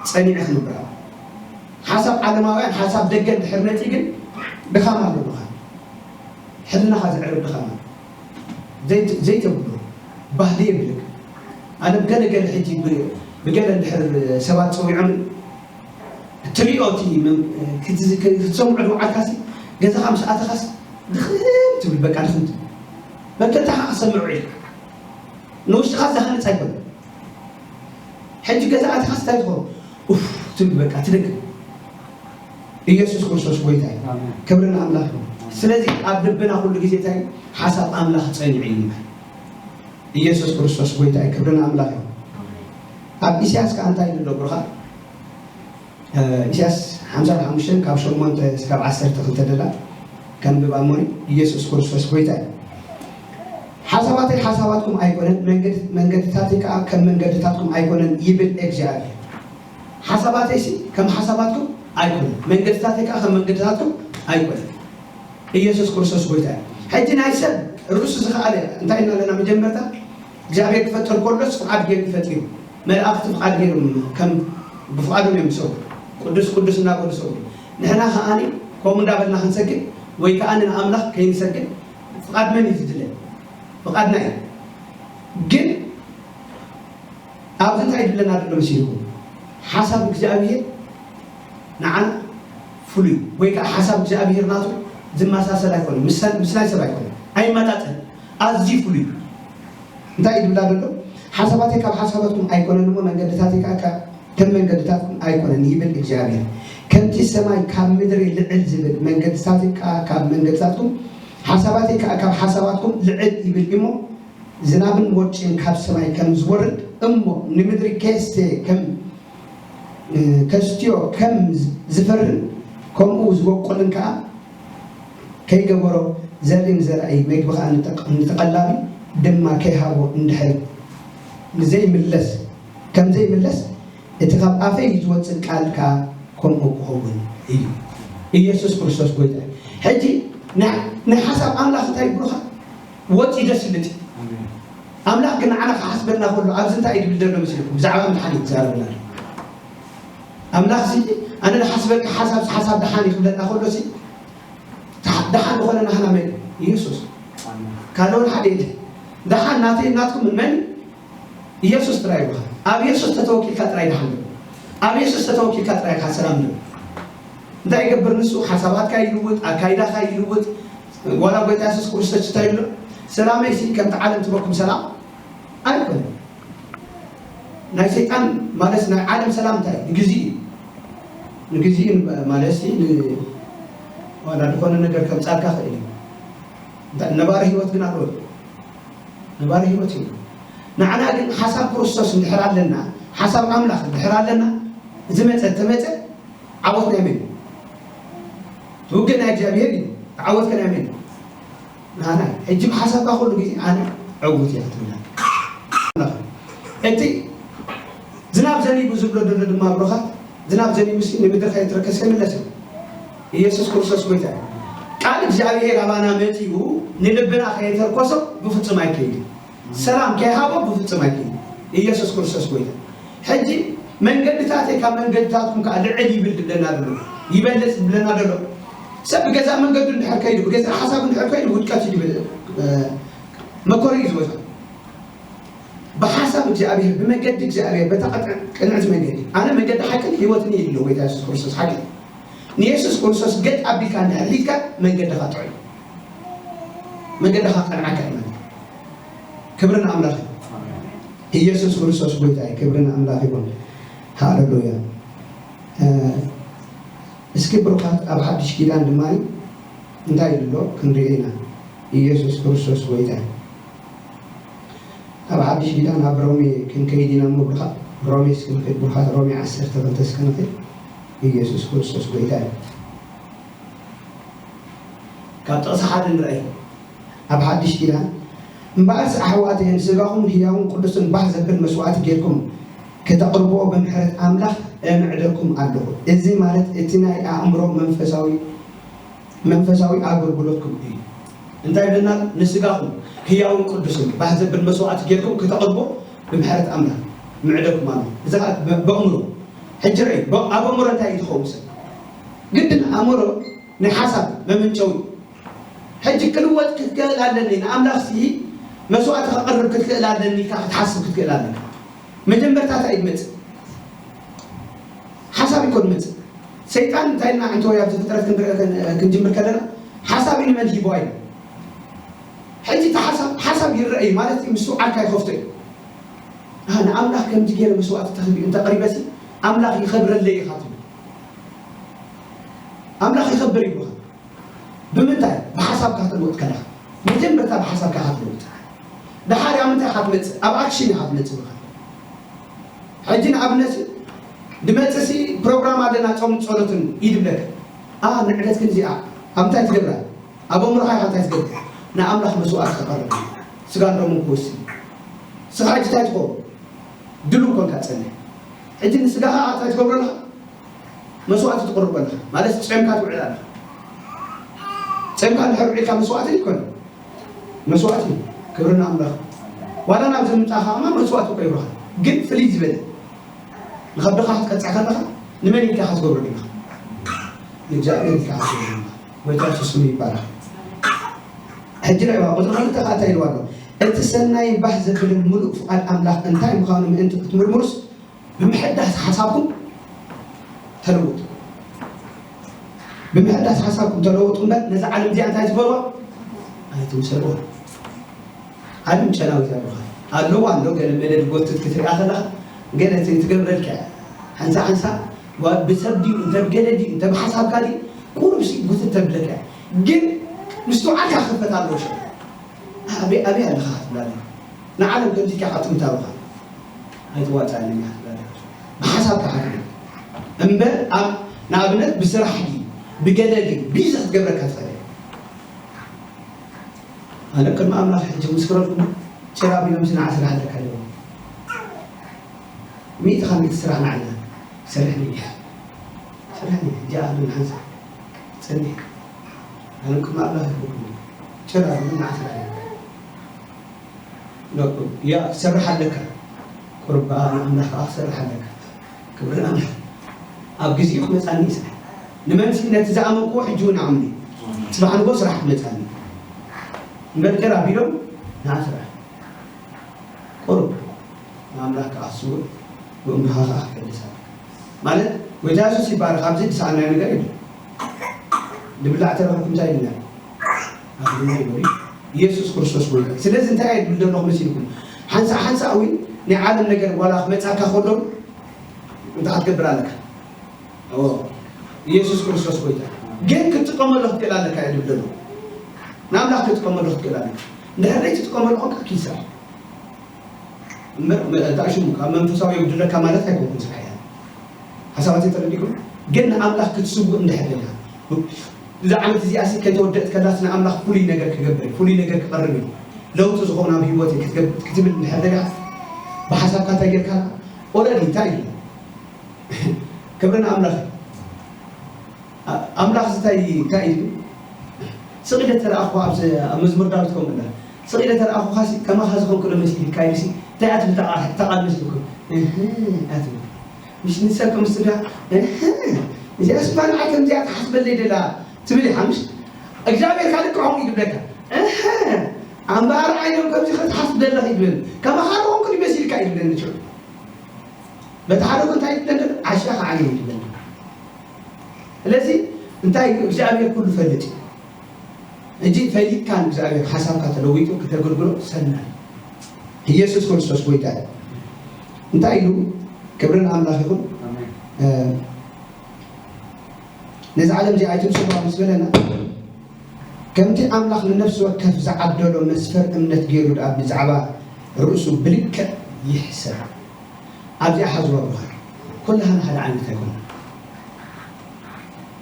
ጸኒዑ ክነብር ኣሎ። ሓሳብ ዓለማውያን፣ ሓሳብ ደገ እንድሕር መጺ ግን ድኻም ኣሎ ብኻ። ሕልናኻ ዘዕርብ ድኻም ኣሎ። ዘይት-፣ ዘይተብሎ ባህሊ የብልክ። ኣነ ብገለ ገለ ሕጂ ብ-፣ ብገለ እንድሕር ሰባት ጸዊዖም ትሪኦ እቲ ምን-፣ ክት-፣ ክትሰምዖ ዝወዓልካሲ ገዛኻ ምስ ኣተኻስ ድኽም ትብል፣ በቃ ድኽም ትብል። መተንታኻ ክሰምዕ ውዒልካ። ንውሽጥኻ ዘሃንጽ ኣይኮነን። ሕጂ ገዛ ኣተኻስ እንታይ ትኾን? ኡፍ ትብል፣ በቃ ትደግም። ኢየሱስ ክርስቶስ ጎይታ እዩ። ኣሜን። ክብሪ ንኣምላኽ ይኹን። ስለዚ ኣብ ልብና ኩሉ ግዜ እንታይ ሓሳብ ኣምላኽ ጸኒዑ እዩ ይበሃል። ኢየሱስ ክርስቶስ ጎይታ እዩ። ክብሪ ንኣምላኽ ይኹን። ኣብ ኢሳያስ ከኣ እንታይ ኢሉ ኣሎ ብሩኻ? እ፣ ኢሳያስ ሓምሳን ሓሙሽተን ካብ ሸሞንተ እስካብ ዓሰርተ ክልተ ደላ ከንብብ ኣሞኒ። ኢየሱስ ክርስቶስ ጎይታ እዩ። ሓሳባተይ ሓሳባትኩም ኣይኮነን፣ መንገድ-፣ መንገድታተይ ከኣ ከም መንገድታትኩም ኣይኮነን ይብል እግዚኣብሔር። ሓሳባተይሲ ከም ሓሳባትኩም ኣይኮነን፣ መንገድታተይ ከኣ ከም መንገድታትኩም ኣይኮነን። ኢየሱስ ክርስቶስ ጎይታ እዩ። ሕጂ ናይ ሰብ ርእሱ ዝኸኣለ እንታይ ኢና ኣለና? መጀመርታ እግዚኣብሔር ክፈጥር ከሎስ ፍቓድ ገይሩ ፈጢሩ። መላእኽቲ ፍቓድ ገይሮም ከም ብፍቓዶም እዮም ዝሰግዱ። ቅዱስ ቅዱስ እናበሉ ዝሰግዱ። ንሕና ከዓኒ ከምኡ እንዳበልና ክንሰግድ ወይ ከዓኒ ንኣምላኽ ከይንሰግድ ፍቓድ መን እዩ ዝድለ? ፍቓድና እዩ። ግን ኣብዚ እንታይ ይድለና ዘሎ መሲልኩም? ሓሳብ እግዚኣብሔር ንዓና ፍሉይ ወይ ከዓ ሓሳብ እግዚኣብሔር ናቱ ዝመሳሰል ኣይኮነን፣ ምስ ናይ ሰብ ኣይኮነን፣ ኣይመጣጠን፣ ኣዝዩ ፍሉይ። እንታይ ይድብላ ዘሎ? ሓሳባተይ ካብ ሓሳባትኩም ኣይኮነን እሞ መንገድታተይ ከዓ ከም መንገድታትኩም ኣይኮነን ይብል እግዚኣብሔር። ከምቲ ሰማይ ካብ ምድሪ ልዕል ዝብል መንገድታተይ ከዓ ካብ መንገድታትኩም ሓሳባተይ ከዓ ካብ ሓሳባትኩም ልዕል ይብል እሞ ዝናብን ወርጭን ካብ ሰማይ ከም ዝወርድ እሞ ንምድሪ ከስተ ከም ከስትዮ ከም ዝፈርን ከምኡ ዝበቁልን ከኣ ከይገበሮ ዘርእን ዘራኢ መግቢ ከኣ ንተቐላቢ ድማ ከይሃቦ እንድሕር ንዘይምለስ ከም ዘይምለስ እቲ ካብ ኣፈይ ዝወፅእ ቃል ከኣ ከምኡ ክኸውን እዩ። ኢየሱስ ክርስቶስ ጎይታ እዩ። ሕጂ ናይ ሓሳብ ኣምላኽ እንታይ ብሩኻ ወፂ ደስልጥ ኣምላኽ ግን ንዓና ክሓስበልና ከሎ ኣብዚ እንታይ እዩ ድብል ዘሎ መሲልኩም? ብዛዕባ ምድሓን እዩ ዝዛረበና ኣሎ። ኣምላኽ ሲ ኣነ ዝሓስበልካ ሓሳብ ሓሳብ ደሓን እዩ ክብለና ከሎ ሲ ደሓን ዝኾነ ናህና መን ኢየሱስ ካልኦን ሓደ የለ። ደሓን ናተይ ናትኩም መን ኢየሱስ ጥራይ እዩ። ኣብ ኢየሱስ ተተወኪልካ ጥራይ ደሓን ኣሎ። ኣብ ኢየሱስ ተተወኪልካ ጥራይ ኢኻ ሰላም ኣሎ። እንታይ ይገብር ንሱ? ሓሳባትካ ይልውጥ፣ ኣካይዳካ ይልውጥ። ዋላ ጎይታ የሱስ ክርስቶስ እንታይ ይብሎ? ሰላመይ ሲ ከምቲ ዓለም ትበኩም ሰላም ኣይኮነን። ናይ ሰይጣን ማለት ናይ ዓለም ሰላም እንታይ ንግዚ እዩ። ንግዚ ማለት ሲ ዋላ ዝኾነ ነገር ከምጻልካ ክእል እዩ። ነባሪ ህይወት ግን ኣለዎ። ነባሪ ህይወት እዩ። ንዓና ግን ሓሳብ ክርስቶስ እንድሕር ኣለና፣ ሓሳብ ኣምላኽ እንድሕር ኣለና፣ ዝመጸ ተመጸ ዓወት ናይ መን? ትውግእ ናይ እግዚኣብሔር እዩ። ዓወት ከ ናይ መን? ናና። ሕጂ ብሓሳብካ ኩሉ ግዜ ኣነ ዕውት እየ ክትብላ። እቲ ዝናብ ዘኒቡ ዝብሎ ዘሎ ድማ ብሩኻት ዝናብ ዘኒቡ ሲ ንምድሪ ከየትረከስ ከይምለስ እዩ። ኢየሱስ ክርስቶስ ጎይታ እዩ። ቃል እግዚኣብሔር ኣባና መጺኡ ንልብና ከየተርኮሶ ብፍጹም ኣይከይድን። ሰላም ከይሃቦ ብፍጹም ኣይክእል። ኢየሱስ ክርስቶስ ጎይታ። ሕጂ መንገድታተይ ካብ መንገድታትኩም ከዓ ልዕል ይብል ድብለና ደሎ ይበልፅ ድብለና ደሎ ሰብ ብገዛእ መንገዱ እንድሕር ከይዱ ብገዛእ ሓሳብ እንድሕር ከይዱ ውድቀት እዩ ድብል መኮሪ እዩ ዝበዝሖ። ብሓሳብ እግዚኣብሔር ብመገዲ እግዚኣብሔር በታ ቅንዕቲ መንገዲ ኣነ መንገዲ ሓቅን ህይወትን ይድሎ ጎይታ የሱስ ክርስቶስ ሓቂ ንየሱስ ክርስቶስ ገጥ ኣቢልካ እንድሕር ሒድካ መንገድኻ ጥዑይ መንገድኻ ቀንዓካ እዩ ማለት ክብሪ ንኣምላኽ እዩ። ኢየሱስ ክርስቶስ ጎይታ እዩ። ክብሪ ንኣምላኽ ይኹን። ሃሌሉያ። እስኪ ብሩኻት ኣብ ሓድሽ ኪዳን ድማ እንታይ ይብሎ ክንሪኦ ኢና። ኢየሱስ ክርስቶስ ጎይታ እዩ። ኣብ ሓድሽ ኪዳን ኣብ ሮሜ ክንከይድ ኢና እሞ ብሩኻት ሮሜ እስኪ ንኸይድ ብሩኻት ሮሜ ዓሰርተ ክልተ እስኪ ንኸይድ። ኢየሱስ ክርስቶስ ጎይታ እዩ። ካብ ጥቕሲ ሓደ ንርኣይ። ኣብ ሓድሽ ኪዳን እምበኣርስ ኣሕዋተየ ንስጋኹም ህያውን ቅዱስን ባህ ዘብል መስዋእቲ ጌርኩም ክተቕርብዎ ብምሕረት ኣምላኽ እምዕደኩም ኣለኹ። እዚ ማለት እቲ ናይ ኣእምሮ መንፈሳዊ መንፈሳዊ ኣገልግሎትኩም እዩ። እንታይ ይብለና? ንስጋኹም ህያውን ቅዱስን ባህ ዘብል መስዋእቲ ጌርኩም ክተቕርብዎ ብምሕረት ኣምላኽ እምዕደኩም ኣለኹ። እዚ ከዓ በእምሮ ሕጂ ርአይ ኣብ ኣእምሮ እንታይ እዩ ዝኸውን ሰብ ግድን ኣእምሮ ናይ ሓሳብ መመንጨዊ ሕጂ ክልወጥ ክትክእል ኣለኒ ንኣምላኽ ሲ መስዋእቲ ከቕርብ ክትክእል ኣለኒ ኢልካ ክትሓስብ ክትክእል ኣለኒ መጀመርታ እንታይ እዩ ዝመፅእ ሓሳብ ይኮን ዝመፅእ ሰይጣን እንታይ ና እንተ ወይ ኣብዚ ፍጥረት ክንጅምር ከለና ሓሳብ እዩ ንመን ሂቦ ኣይነ ሕጂ እቲ ሓሳብ ሓሳብ ይረአ እዩ ማለት እዩ ምስትውዓልካ ይኸፍቶ እዩ ንኣምላኽ ከምዚ ገይረ መስዋእቲ ተኽቢኡ እንተቐሪበሲ ኣምላኽ ይኸብረለይ ኢኻ ትብል ኣምላኽ ይኸብር ይብሉኻ ብምንታይ ብሓሳብካ ክትልውጥ ከለኻ መጀመርታ ብሓሳብካ ክትልውጥ ድሓር ኣብ ምንታይ ኢኻ ትመፅእ ኣብ ኣክሽን ኢኻ ትመፅእ ብኻ ሕጂ ንኣብነት ድመፅሲ ፕሮግራም ኣለና ፆም ፀሎትን ይድብለካ ኣ ንዕለት ክንዚኣ ኣብ ምንታይ ትገብራ ኣብ ኣእምሮኻ ኢኻ እንታይ ትገብር ንኣምላኽ መስዋእቲ ክቐርብ ስጋ ደሙ ክወስድ ስኻ ሕጂ እንታይ ትኸውን ድሉ ኮንካ ትፀንሕ ሕጂ ንስጋኻ እንታይ ትገብረለኻ መስዋእቲ ትቕርበሉ ማለት ጾምካ ትውዕል ኣለኻ። ጾምካ እንድሕር ውዒልካ መስዋእቲ ይኮን መስዋእቲ እዩ። ክብሪ ንኣምላኽ። ዋላ ናብዚ ምምጻእኻ ከኣ መስዋእቲ እኮ ይብሉኻ። ግን ፍልይ ዝበለ ንኸብድኻ ክትቀጽዕ ከለኻ ንመን ኢልካ ኢኻ ትገብሮ ዲኻ? ንእግዚኣብሔር ኢልካ ኢኻ ትገብሮ ዲኻ? ጎይታ የሱስ ስሙ ይባረኽ። ሕጂ ንዕባ ቁጽሪ ክልተ ከኣ እንታይ ኢልዋ ኣሎ? እቲ ሰናይን ባህ ዘብልን ምሉእ ፍቓድ ኣምላኽ እንታይ ምዃኑ ምእንቲ ክትምርምሩስ ብምሕዳስ ሓሳብኩም ተለወጡ። ብምሕዳስ ሓሳብኩም ተለወጡ እምበር ነዛ ዓለም እዚኣ እንታይ ትበልዋ? ኣይትምሰልዋ። ዓለም ጨናዊት ኣለኻ ኣለዋ ኣሎ ገለ መደድ ጎትት ክትሪኣ ከለኻ ገለ እቲ ትገብረልካ እያ። ሓንሳ ሓንሳ ዋ- ብሰብ ድዩ እንተ ብገለ ድዩ እንተ ብሓሳብካ ድዩ ቁሩብ ሲ ጉትት ተብለካ እያ። ግን ምስትውዓልካ ክኽፈት ኣለዎ። ሸ ኣበይ ኣበይ ኣለኻ ክትብላ ኣለካ። ንዓለም ከምዚ ኢልካ ክትምታብኻ ኣይትዋፅኣለኛ ክትብላ ኣለካ። ብሓሳብካ ሓግዝ እምበር ኣብ ንኣብነት ብስራሕ ድዩ ብገለ ድዩ ቢዚ ክትገብረካ ትኽእል እያ። ኣነ ቅድሚ ኣምላኽ ሕጂ ምስክረልኩም ጭራ ቢሎም ስናዕ ስራሕ ኣለካ ኣለዎ። ሚእቲ ካብ ሚእቲ ስራሕ ንዓና ሰርሕኒ እዩ። ሰርሕኒ እዩ። ሕጂ ኣነ ንሓንሳ ጽኒሕ። ኣነ ቅድሚ ኣምላኽ ይሕብኩም። ጭራ ቢሎም ንዓ ስራሕ ኣለካ። ያ ክትሰርሕ ኣለካ። ቁርባ ንኣምላኽ ከዓ ክትሰርሕ ኣለካ። ክብሪ ንኣምላኽ። ኣብ ግዜኡ ክመጻኒ እዩ ስራሕ። ንመንሲ ነቲ ዝኣመንክዎ ሕጂ እውን ኣምኒ። ጽባሕ ንጎ ስራሕ ክመጻኒ። እምበር ጭራ ቢሎም ንዓ ስራሕ። ቁሩብ ንኣምላኽ ክኣስቡ ብእምርኻ ከኣ ክሕደስ ኣለካ። ማለት ጎይታ የሱስ ይባረኽ። ኣብዚ ዝሰኣናዮ ነገር የለን። ዝብላዕ ተረኽብኩም እንታይ ኢልና? ኣኽልና ይበሉ። ኢየሱስ ክርስቶስ ጎይታ። ስለዚ እንታይ እየ ዝብል ዘለኹ መሲልኩም? ሓንሳእ ሓንሳእ እውን ናይ ዓለም ነገር ዋላ ክመጻካ ከሎ እንታይ ክትገብር ኣለካ? ኦ፣ ኢየሱስ ክርስቶስ ጎይታ። ግን ክትጥቀመሉ ክትክእል ኣለካ እየ ዝብል ዘለኹ። ንኣምላኽ ክትጥቀመሉ ክትክእል ኣለካ። እንድሕር ዘይትጥቀመሉ ኮንካ ኪሳራ። እምበር፣ መ-፣ እንታይ ሽሙ፣ ካብ መንፈሳዊ የጉድለካ ማለት ኣይኮንኩን ስራሕ እያ። ሓሳባት ተረዲእኩም? ግን ንኣምላኽ ክትስውእ እንድሕር ደሊኻ፣ እዛ ዓመት እዚኣ ሲ ከይተወደእት ከላስ ንኣምላኽ ፍሉይ ነገር ክገብር፣ ፍሉይ ነገር ክቐርብ እዩ። ለውጢ ዝኾነ ኣብ ህይወት ክትገብ-፣ ክትብል እንድሕር ደሊኻ፣ ብሓሳብካ እንታይ ጌርካ? ኦረዲ እንታይ እዩ? ክብሪ ንኣምላኽ። ኣ-፣ ኣምላኽ እንታይ፣ እንታይ እዩ? ስቕ ኢለ ተረኣኹኻ ኣብዚ፣ ኣብ መዝሙር ዳዊት ከምኡ ኢላ፣ ስቕ ኢለ ተረኣኹኻ ሲ፣ ከማኻ ዝኾንኩ ዶ መሲልካ ኢሉ ሲ፣ እንታይ እያ ትብል እታ ቃል፣ እታ ቃል መሲልኩ? እህ፣ እያ ትብል። ምሽ ንሰብ ከም ስድራ፣ እህ፣ እዚኣ ስባ ንዓይ ከምዚኣ ትሓስበለይ ደላ ትብል ኢኻ፣ ምሽ? እግዚኣብሔር ካልእ ከምኡ እዩ ዝብለካ። እህ፣ ኣምበኣር ዓይኖም ከምዚ ክትሓስብ ዘለኺ ይብል። ከማኻ ዝኾንኩ ዶ መሲልካ እዩ ዝብለኒ ሽዑ። በቲ ሓደ ጎ እንታይ ይብለኒ? ዓሻ ከዓ እየ ይብለኒ። ስለዚ እንታይ እዩ? እግዚኣብሔር ኩሉ ፈልጥ እዩ። ሕጂ ፈሊጥካ ንእግዚኣብሔር ሓሳብካ ተለዊጡ ክተገልግሎ ሰናይ። ኢየሱስ ክርስቶስ ጎይታ እዩ። እንታይ ኢሉ? ክብሪ ንኣምላኽ ይኹን። ኣሜን። እ፣ ነዚ ዓለም እዚኣ ኣይትምስልዋ ምስ በለና፣ ከምቲ ኣምላኽ ንነፍሲ ወከፍ ዝዓደሎ መስፈር እምነት ገይሩ ደኣ ብዛዕባ ርእሱ ብልክዕ ይሕሰብ። ኣብዚኣ ሓዝዋ ብሩኻት፣ ኩላህና ሓደ ዓይነት ኣይኮነን።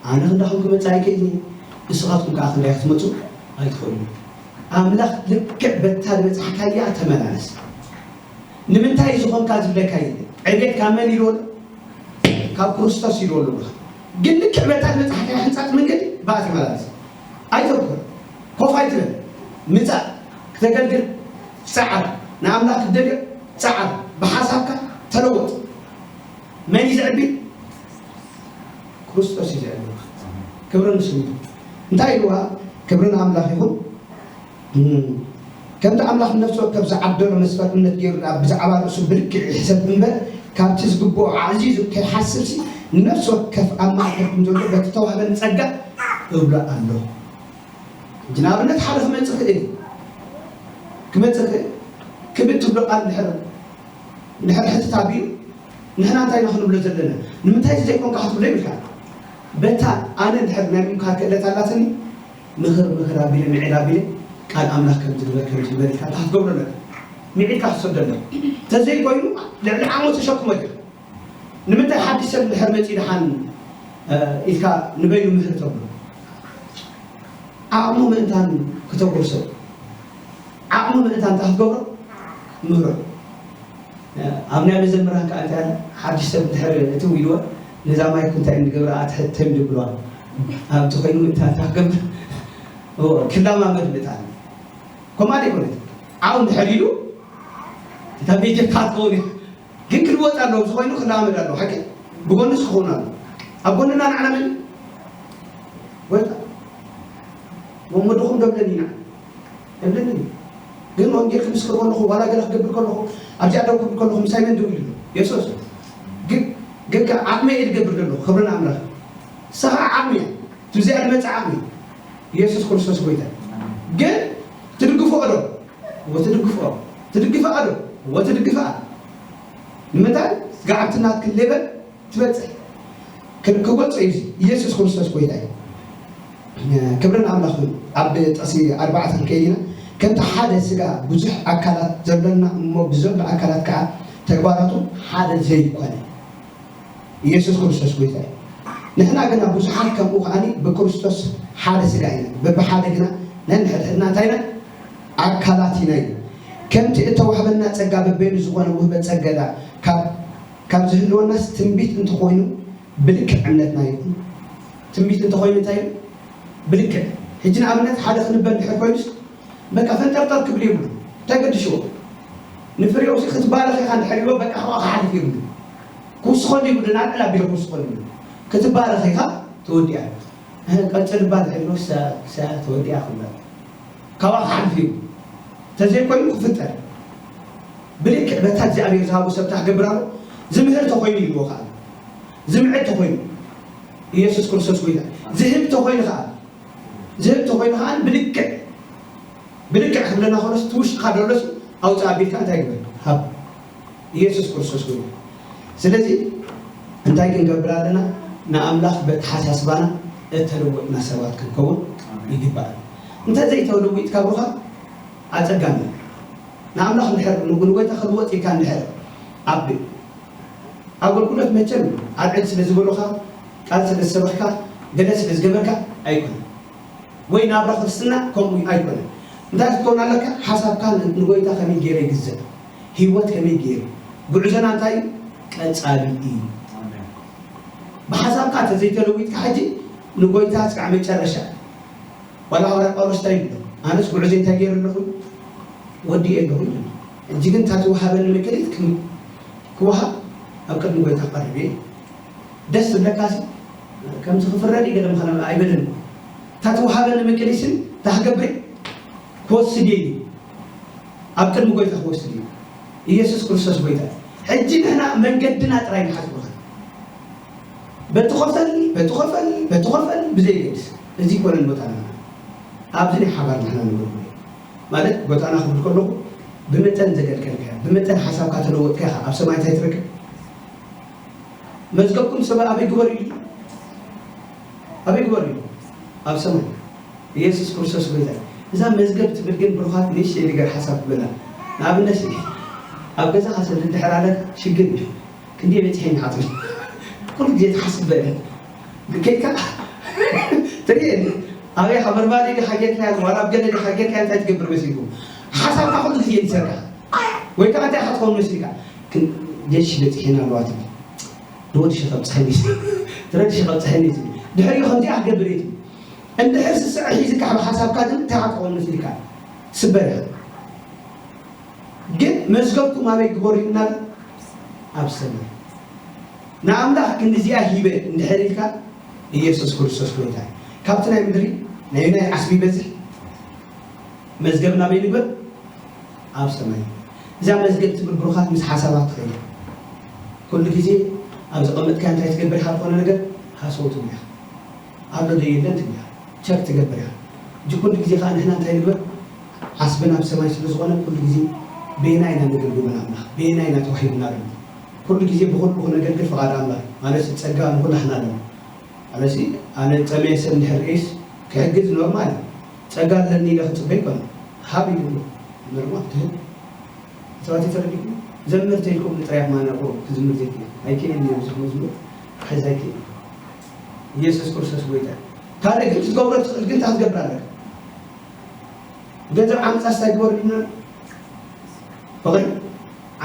ኣነ ክንዳኹም ክመጽእ ኣይክእልን እየ፣ ንስኻትኩም ከኣ ክንዳይ ክትመጹ ኣይትኽእሉን። ኣምላኽ ልክዕ በታ ዝበጻሕካያ ተመላለስ። ንምንታይ ዝኾንካ ዝብለካ የለን። ዕቤት ካብ መን ኢልዎ ኣሎ? ካብ ክርስቶስ ኢልዎ ኣሎ። ግን ልክዕ በታ ዝበጻሕካያ ሕንጻጽ መንገዲ ብኣ ተመላለስ። ኣይተርኩር። ኮፍ ኣይትበል። ምጻእ፣ ክተገልግል፣ ጸዓር። ንኣምላኽ ክትደልዮ ጸዓር። ብሓሳብካ ተለወጥ። መን እዩ ዘዕቢ? ክርስቶስ እዩ ዘዕቢ። ክብሪ ንስሙ። እንታይ ኢልዋ? ክብሪ ንኣምላኽ ይኹን። እም፣ ከምቲ ኣምላኽ ንነፍሲ ወከፍ ዝዓደሎ መስፈር እምነት ገይሩ ደኣ ብዛዕባ ርእሱ ብልክዕ ይሕሰብ እምበር፣ ካብቲ ዝግብኦ ኣዕዚዙ ከይሓስብሲ፣ ንነፍሲ ወከፍ ኣብ ማእከልኩም ዘሎ በቲ ተዋህበኒ ጸጋ እብሎ ኣሎ። ሕጂ ንኣብነት ሓደ ክመጽእ ክእል እዩ። ክመጽእ ክእል። ክብድ ትብሎ ቃል እንድሕር፣ እንድሕር ሕትት ኣቢሉ፣ ንሕና እንታይ ኢና ክንብሎ ዘለና? ንምንታይ እዚ ዘይኮንካ ክትብሎ ይብልካ። በታ ኣነ እንድሕር ናይ ምምካር ክእለት ኣላትኒ፣ ምኽር ምኽር ኣቢለ፣ ምዒድ ኣቢለ፣ ቃል ኣምላኽ ከምዚ ግበር፣ ከምዚ ግበር ኢልካ እንታይ ክትገብሮ ኣለካ? ምዒድካ ክትሰዶ ኣለካ። እንተዘይኮይኑ፣ ልዕሊ ዓቕሙ ተሸክሞ ኢኻ። ንምንታይ ሓድሽ ሰብ እንድሕር መጺኡ ደሓን፣ እ፣ ኢልካ ንበይኑ ምህር ተብሎ? ዓቕሙ ምእንታን ክተጎርሶ፣ ዓቕሙ ምእንታን እንታይ ክትገብሮ? ምህሮ። ኣብ ናይ መዘምራን ከኣ እንታይ ኣለ? ሓድሽ ሰብ እንድሕር እትው ኢልዎ፣ ነዛ ማይክ እንታይ እንገብራ ኣትሕተም ድብልዋ። ኣብ ተኾይኑ እንታይ እንታይ ክገብር? እዎ፣ ክለማመድ ምእንታን። ከማን ይኮነት ዓው እንድሕር ኢሉ እታ ሜጀር ክትከውን እያ። ግን ክልወጥ ኣለዎ፣ እዚ ኮይኑ ክለማመድ ኣለዎ። ሓቂ ብጎንስ ክኸውን ኣለዎ። ኣብ ጎንና ንዓና መን ጎይታ ወመድኹም ደብለኒ ኢና ደብለኒ። ግን ወንጌል ክምስክር ከለኹ ዋላ ገለ ክገብር ከለኹ ኣብዚኣ ደው ክብል ከለኹ ምሳይ መን ደው ኢሉ ኣሎ? የሱስ። ግን ግን ከ ዓቕመ እየ ዝገብር ዘለኹ። ክብሪ ንኣምላኽ። ንስኻ ዓቕሚ እያ። ትብዚኣ ዝመጽእ ዓቕሚ እየ። ኢየሱስ ክርስቶስ ጎይታ። ግን ትድግፎ ዶ? ወትድግፎ። ትድግፋ ዶ? ወትድግፋ። ንምንታይ? ስጋዕ ኣብቲ ናትክን ሌቨል ትበጽሕ። ክን ክገልጾ እዩ እዚ። ኢየሱስ ክርስቶስ ጎይታ እዩ። ክብርን ኣምላኽን ኣብ ጥቕሲ ኣርባዕተ ክንከይድ ኢና። ከምቲ ሓደ ስጋ ብዙሕ ኣካላት ዘሎና እሞ ብዘሎ ኣካላት ከዓ ተግባራቱ ሓደ ዘይኮነ። ኢየሱስ ክርስቶስ ጎይታ እዩ። ንሕና ግና ብዙሓት ከምኡ ከዓኒ ብክርስቶስ ሓደ ስጋ ኢና። በብሓደ ግና ነንሕድሕድና እንታይ ኢና? ኣካላት ኢና እዩ። ከምቲ እተዋህበና ጸጋ በበይኑ ዝኾነ ውህበት ጸገዳ ካብ ካብ ዝህልወናስ ትንቢት እንተኾይኑ ብልክዕ እምነትና ይኹን። ትንቢት እንተኾይኑ እንታይ እዩ? ብልክዕ። ሕጂ ንኣብነት ሓደ ክንበል እንድሕር ኮይኑስ በቃ ፈንጠርጠር ክብል የብሉ። እንታይ ገድሽዎ? ንፍሬውሲ ክትባረኽ ኢኻ እንድሕር ኢልዎ በቃ ካብኣ ክሓልፍ የብሉ። ክውስኸሉ ይብሉ፣ ናዕላ ቢሉ ክውስኸሉ ይብሉ። ክትባረኽ ኢኻ ተወዲኣ። እህ፣ ቀጽል እባ እንድሕር ኢልዎ ሳ- ሳ- ተወዲኣ ክብላ። ካብኣ ክሓልፍ እዩ። ተዘይኮይኑ ክፍጠር። ብልክዕ በታ እግዚኣብሔር ዝሃቦ ሰብታ ክገብር ኣሎ። ዝምህር ተኾይኑ ይብልዎ ከዓ። ዝምዕድ ተኾይኑ። ኢየሱስ ክርስቶስ ጎይታ። ዝህብ ተኾይኑ ከዓ። ዝህብ ተኾይኑ ከዓ ብልክዕ። ብልክዕ ክብለና ከሎስ እቲ ውሽጥኻ ደሎስ ኣውፅእ ኣቢልካ እንታይ ግበር? ሃብ። ኢየሱስ ክርስቶስ ጎይታ። ስለዚ እንታይ ክንገብር ኣለና? ንኣምላኽ በተሓሳስባና እተለወጥና ሰባት ክንከውን ይግባእ። እንተ ዘይተለዊጥካ ብሩኻ ኣጸጋሚ እዩ። ንኣምላኽ እንድሕር ንጉ ንጎይታ ክልወጥ ኢልካ እንድሕር ኣብ ኣገልግሎት መቸም ኣልዕል ስለ ዝበሉኻ ቃል ስለ ዝሰበኽካ ገለ ስለ ዝገበርካ ኣይኮነን። ወይ ናብራ ክርስትና ከምኡ ኣይኮነን። እንታይ ክትከውን ኣለካ? ሓሳብካ ን- ንጎይታ ከመይ ገይረ ይግዝእ፣ ህይወት ከመይ ገይሩ፣ ጉዕዞና እንታይ እዩ? ቀጻሊ እዩ። ብሓሳብካ እንተዘይተለዊጥካ ሕጂ ንጎይታ እስካዕ መጨረሻ። ዋላ ሃዋርያ ጳውሎስ እንታይ ይብሎ? ኣነስ ጉዕዞ እንታይ ገይረ ኣለኹ? ወዲኤ ኣለኹ ይብል። ሕጂ ግን እታ ትወሃበኒ መክሊት ክም- ክወሃብ ኣብ ቅድሚ ጎይታ ክቐርብ እየ። ደስ ዝብለካ ሲ ከምዚ ክፍረድ ይገለም ከነ ኣይበልን። እታ ትወሃበኒ መክሊትን እታ ክገብር ክወስድ እየ። ኣብ ቅድሚ ጎይታ ክወስድ እዩ። ኢየሱስ ክርስቶስ ጎይታ። ሕጂ ንሕና መንገድና ጥራይ ንሓስብ። በቲ ኸፈል በቲ ኸፈል በቲ ኸፈል ብዘይገድስ እዚ ይኮነን ቦታና። ኣብዚ ናይ ሓባር ንሕና ንገብሮ ማለት ቦታና ክብል ከለኹ ብመጠን ዘገልገልካዮ ብመጠን ሓሳብካ ተለወጥካ ኢኻ ኣብ ሰማይ እንታይ ትረክብ? መዝገብኩም ሰብ ኣበይ ግበሩ ኢሉ? ኣበይ ግበሩ ኢሉ? ኣብ ሰማይ። ኢየሱስ ክርስቶስ ጎይታ። እዛ መዝገብ ትብል ግን ብሩኻት ንእሽተይ ነገር ሓሳብ ትበላ። ንኣብነት ሲ ኣብ ገዛኻ ሰብ እንድሕር ኣለካ ሽግር እዩ። ክንደይ በፂሐ ኢና ትብል። ኩሉ ግዜ ትሓስብ በለ። ከይድካ ትርኢ ኣበይ ኢኻ በርባሪ ዲኻ ጌርካያ ዋላ ኣብ ገለ ዲኻ ጌርካያ እንታይ ትገብር መሲልኩም? ሓሳብካ ኩሉ ግዜ ይሰርካ። ወይ ከዓ እንታይ ኢኻ ትኸውን መሲልካ? ግን ጀሽ በፂሐና ኣለዋ ትብል። ንወዲ ሸኸብ ፀሐኒ ትረዲ ሸኸብ ፀሐኒ ትብል። ድሕሪኡ ከምዚኣ ክገብር እየ ትብል። እንድሕር ስስዐ ሒዝካ ብሓሳብካ ግን እንታይ ክትኸውን መስልካ? ትስበር ኢኻ። ግን መዝገብኩም ኣበይ ግበሩ ይብልና? ኣብ ሰማይ። ንኣምላኽ ክንዲዚኣ ሂበ እንድሕር ኢልካ ኢየሱስ ክርስቶስ ጎይታ እዩ። ካብቲ ናይ ምድሪ ናይ ናይ ዓስቢ ይበዝሕ መዝገብና ኣበይ ንግበር? ኣብ ሰማይ። እዛ መዝገብ ትብል ብሩኻት ምስ ሓሳባት ትኸይድ። ኩሉ ግዜ ኣብ ዘቐመጥካዮ እንታይ ትገብር ኢኻ ዝኾነ ነገር ሃሰው ትብል ኢኻ። ኣሎ ዶ የለን ትብል ኢኻ። ቸክ ትገብር ኢኻ። እጂ ኩሉ ግዜ ከዓ ንሕና እንታይ ንግበር? ዓስብና ኣብ ሰማይ ስለ ዝኾነ ኩሉ ግዜ በየናይ ኢና ነገልግሎ ንኣምላኽ? በየናይ ኢና ተዋሂቡና ዘሎ? ኩሉ ግዜ ብኹሉ ክነገልግል ፍቓድ ኣምላኽ ማለት ጸጋ ንኹላህና ኣለና። ኣነሲ ኣነ ጠመየ ሰብ እንድሕር ርእስ ክሕግዝ ኖርማል እዩ። ጸጋ ኣለኒ ኢለ ክጽበ ይኮነ ሃብ ኢሉ ኖርማል ትህብ። ሰባት ተረዲእኩም ዘምር ተይልኩም ንጥራይ ማና እኮ ክዝምር ዘይክእል ኣይክእልን እዩ። ብዙሕ መዝሙር ክሕዝ ኣይክእል። ኢየሱስ ክርስቶስ ጎይታ። ካልእ ግን ክትገብሮ ትኽእል ግን እንታይ ክትገብር ኣለካ? ገንዘብ ዓምጻ ስታይ ግበሩ ኢልና ፍቕሪ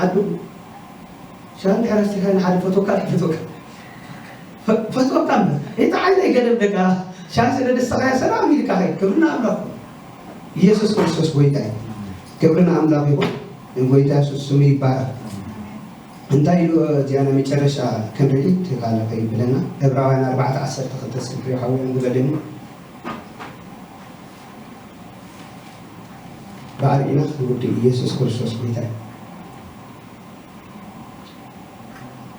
ዓዱ ሻን ድሕር ኣስቲካ ንሓደ ፈትወካ ፈትወካ ፈ- ፈትወካ እምበር እቲ ዓይነይ ገደብ ደቃ ሻን ስለ ደስተኻያ ሰላም ኢልካ ኸይ ክብርና ኣምላኽ ኢየሱስ ክርስቶስ ጎይታ እዩ። ክብሪ ንኣምላኽ ይኹን። ጎይታ የሱስ ስሙ ይባረኽ። እንታይ ኢሉ እዚኣ ናይ መጨረሻ ክንርኢ ትካለ ከይብለና ዕብራውያን ኣርባዕተ ዓሰርተ ክልተ ስፍሪ ሓውያን ዝበለኒ ባዕል ኢና ክንውድእ ኢየሱስ ክርስቶስ ጎይታ እዩ።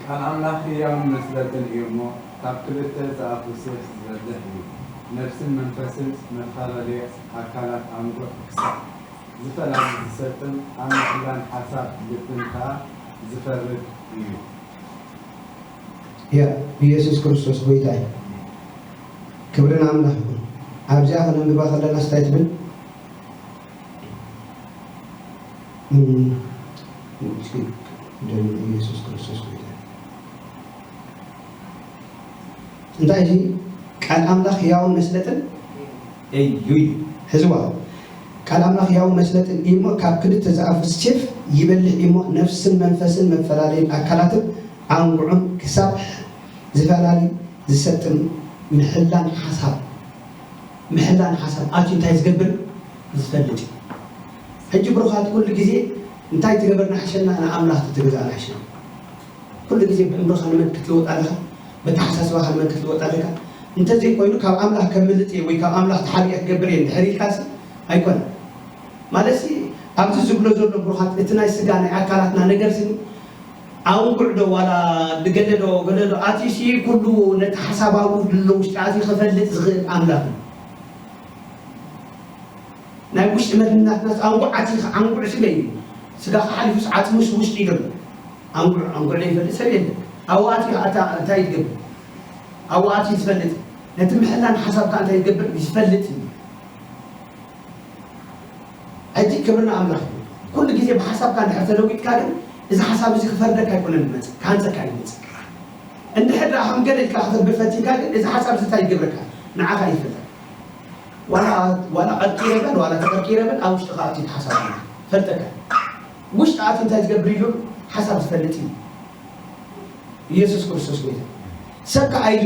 ቃል ኣምላኽ ህያውን መስለጥን እዩ እሞ፣ ካብ ክልተ ዝኣፉ ሴፍ ዝበልሕ እዩ፣ ነፍስን መንፈስን መፈላለየ ኣካላት ኣንጉዕ ክሳዕ ዝፈላሊ ዝሰጥም፣ ኣብ ምሕላን ሓሳብ ልብን ከኣ ዝፈርድ እዩ። ያ ኢየሱስ ክርስቶስ ጎይታ እዩ። ክብሪ ንኣምላኽ ይኹን። ኣብዚኣ ከነንብባ ከለና ስታይ ትብል ኢየሱስ ክርስቶስ ጎይታ እንታይ እዚ ቃል ኣምላኽ ህያውን መስለጥን እዩ እዩ ሕዝዋ ቃል ኣምላኽ ህያውን መስለጥን እዩ እሞ ካብ ክልተ ዝኣፉ ሴፍ ይበልሕ እዩ እሞ ነፍስን መንፈስን መፈላለይን ኣካላትን ኣንጉዑን ክሳብ ዝፈላሊ ዝሰጥም ምሕላን ሓሳብ ምሕላን ሓሳብ ኣትዩ እንታይ ዝገብር ዝፈልጥ እዩ። ሕጂ ብሩኻት ኩሉ ግዜ እንታይ ትገበር ንሓሸና ንኣምላኽ ትትግዛእ ንሓሸና ኩሉ ግዜ ብእምሮኻ ንመን ክትልወጥ ኣለኻ ብተሓሳስባኻ ንመን ክትልወጥ ኣለካ እንተዘይኮይኑ ካብ ኣምላኽ ከምልጥ እየ ወይ ካብ ኣምላኽ ተሓቢአ ክገብር እየ እንድሕር ኢልካሲ ኣይኮነን ማለትሲ ኣብዚ ዝብሎ ዘሎ ብሩኻት እቲ ናይ ስጋ ናይ ኣካላትና ነገር ስኒ ኣውንጉዕ ዶ ዋላ ድገለ ዶ ገለ ዶ ኣትዩሲ ኩሉ ነቲ ሓሳብ ኣብኡ ድሎ ውሽጢ ኣትዩ ክፈልጥ ዝኽእል ኣምላኽ እዩ። ናይ ውሽጢ መድናትናስ ኣንጉዕ ኣትዩ ኣንጉዕ ስለ እዩ ስጋኻ ሓሊፉስ ዓፅሙስ ውሽጢ እዩ ዘሎ ኣንጉዕ ኣንጉዕ ዘይፈልጥ ሰብ የለን። ኣብኡ ኣትዩ ኣታ እንታይ ትገብር ኣብኡ ኣትዩ ዝፈልጥ ነቲ ምሕላን ሓሳብካ እንታይ ትገብር ዝፈልጥ እዩ። ሕጂ ክብሪ ንኣምላኽ ይኹን። ኩሉ ግዜ ብሓሳብካ እንድሕር ተለዊጥካ ግን እዚ ሓሳብ እዚ ክፈርደካ ኣይኮነን ዝመጽእ፣ ክሃንጸካ እዩ ዝመጽእ። እንድሕር ደኣ ከም ገለ ኢልካ ክተብል ፈቲንካ ግን እዚ ሓሳብ እዚ እንታይ ይገብረካ ንዓኻ ይፈልጠካ። ዋላ ዋላ ቀርቂረ በል ዋላ ተቀርቂረ በል ኣብ ውሽጥኻ ኣትዩ እቲ ሓሳብ ኣሎ ፈልጠካ። ውሽጢ ኣትዩ እንታይ ዝገብር ኢሉ ሓሳብ ዝፈልጥ እዩ። ኢየሱስ ክርስቶስ ጎይታ። ሰብ ከኣ ኢሉ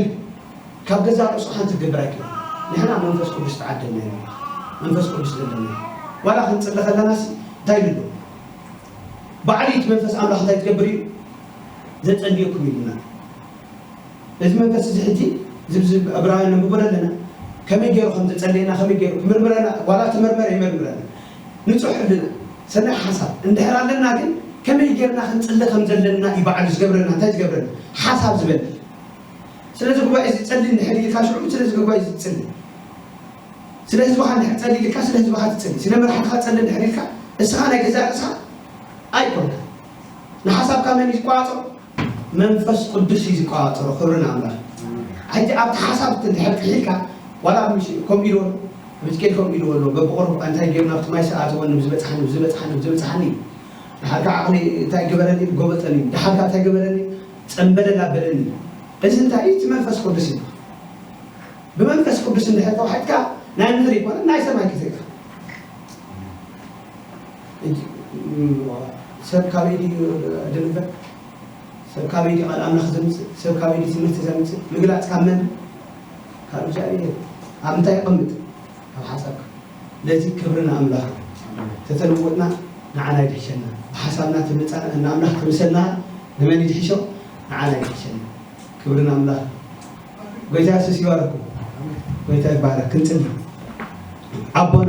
ካብ ገዛእ ርእሱ ሓንቲ ክገብር ኣይክእልን። ንሕና መንፈስ ቅዱስ ተዓደልና ኢና። መንፈስ ቅዱስ ዘለና። ዋላ ክንጽሊ ከለናሲ እንታይ ኢሉ ኣሎ? ባዕሉ እቲ መንፈስ ኣምላኽ እንታይ ትገብር እዩ? ዘጸልየኩም ኢሉና። እዚ መንፈስ እዚ ሕጂ ዝብዚ ዕብራውያን ነንብቦ ኣለና። ከመይ ገይሩ ከም ዘጸለየና ከመይ ገይሩ ክምርምረና ዋላ ተመርመረ ይመርምረና። ንጹሕ ሕልና ሰናይ ሓሳብ እንድሕር ኣለና ግን ከመይ ጌርና ክንጽሊ ከም ዘለና እዩ ባዕሉ ዝገብረና እንታይ ዝገብረና ሓሳብ ዝበል ስለዚ ጉባኤ ዝጸሊ እንድሕር ኢልካ ሽዑ ስለዚ ጉባኤ ዝጽሊ ስለ ህዝብኻ እንድሕር ጸሊ ኢልካ ስለ ህዝብኻ ትጽሊ ስለ መራሕትኻ ጸሊ እንድሕር ኢልካ እስኻ ናይ ገዛእ ርእስኻ ኣይኮንካ ንሓሳብካ መን እዩ ዝቆጻጸሮ መንፈስ ቅዱስ እዩ ዝቆጻጸሮ ክብሪ ንኣምላኽ ሕጂ ኣብቲ ሓሳብ እንድሕር ጥሒልካ ዋላ ምሽ ከምኡ ኢልዎ ኣብ ትኬት ከምኡ ኢልዎ ኣሎ በብቑሩብ እንታይ ገይሩ ናብቲ ማይ ሰኣትዎ ንብዝበጽሓኒ ብዝበጽሓኒ ብዝበጽሓኒ ድሓር ከዓ ዓቕሊ እንታይ ገበረኒ ጎበጠኒ ድሓር ከዓ እንታይ ገበረኒ ጸምበለል ኣበለኒ እዚ እንታይ እዩ እቲ መንፈስ ቅዱስ እዩ ብመንፈስ ቅዱስ እንድሕር ተዋሒጥካ ናይ ምድሪ ይኮነ ናይ ሰማይ ክትርኢ ሰብ ካበይ ድዩ ድንበር ሰብ ካበይ ድዩ ቃል ኣምላኽ ዘምፅእ ሰብ ካበይ ድዩ ትምህርቲ ዘምፅእ ምግላፅ ካብ መን ካብ እግዚኣብሔር ኣብ እንታይ ይቐምጥ ኣብ ሓሳብካ ነዚ ክብሪ ንኣምላኽ ተተለወጥና ንዓና ይድሕሸና ብሓሳብና ትምፃና ንኣምላኽ ትምሰልና ንመን ይድሕሾ ንዓና ይድሕሸና ክብሪ ንኣምላኽ ጎይታ የሱስ ይባረኩ ጎይታ ይባረክ ክንፅሊ ኣቦና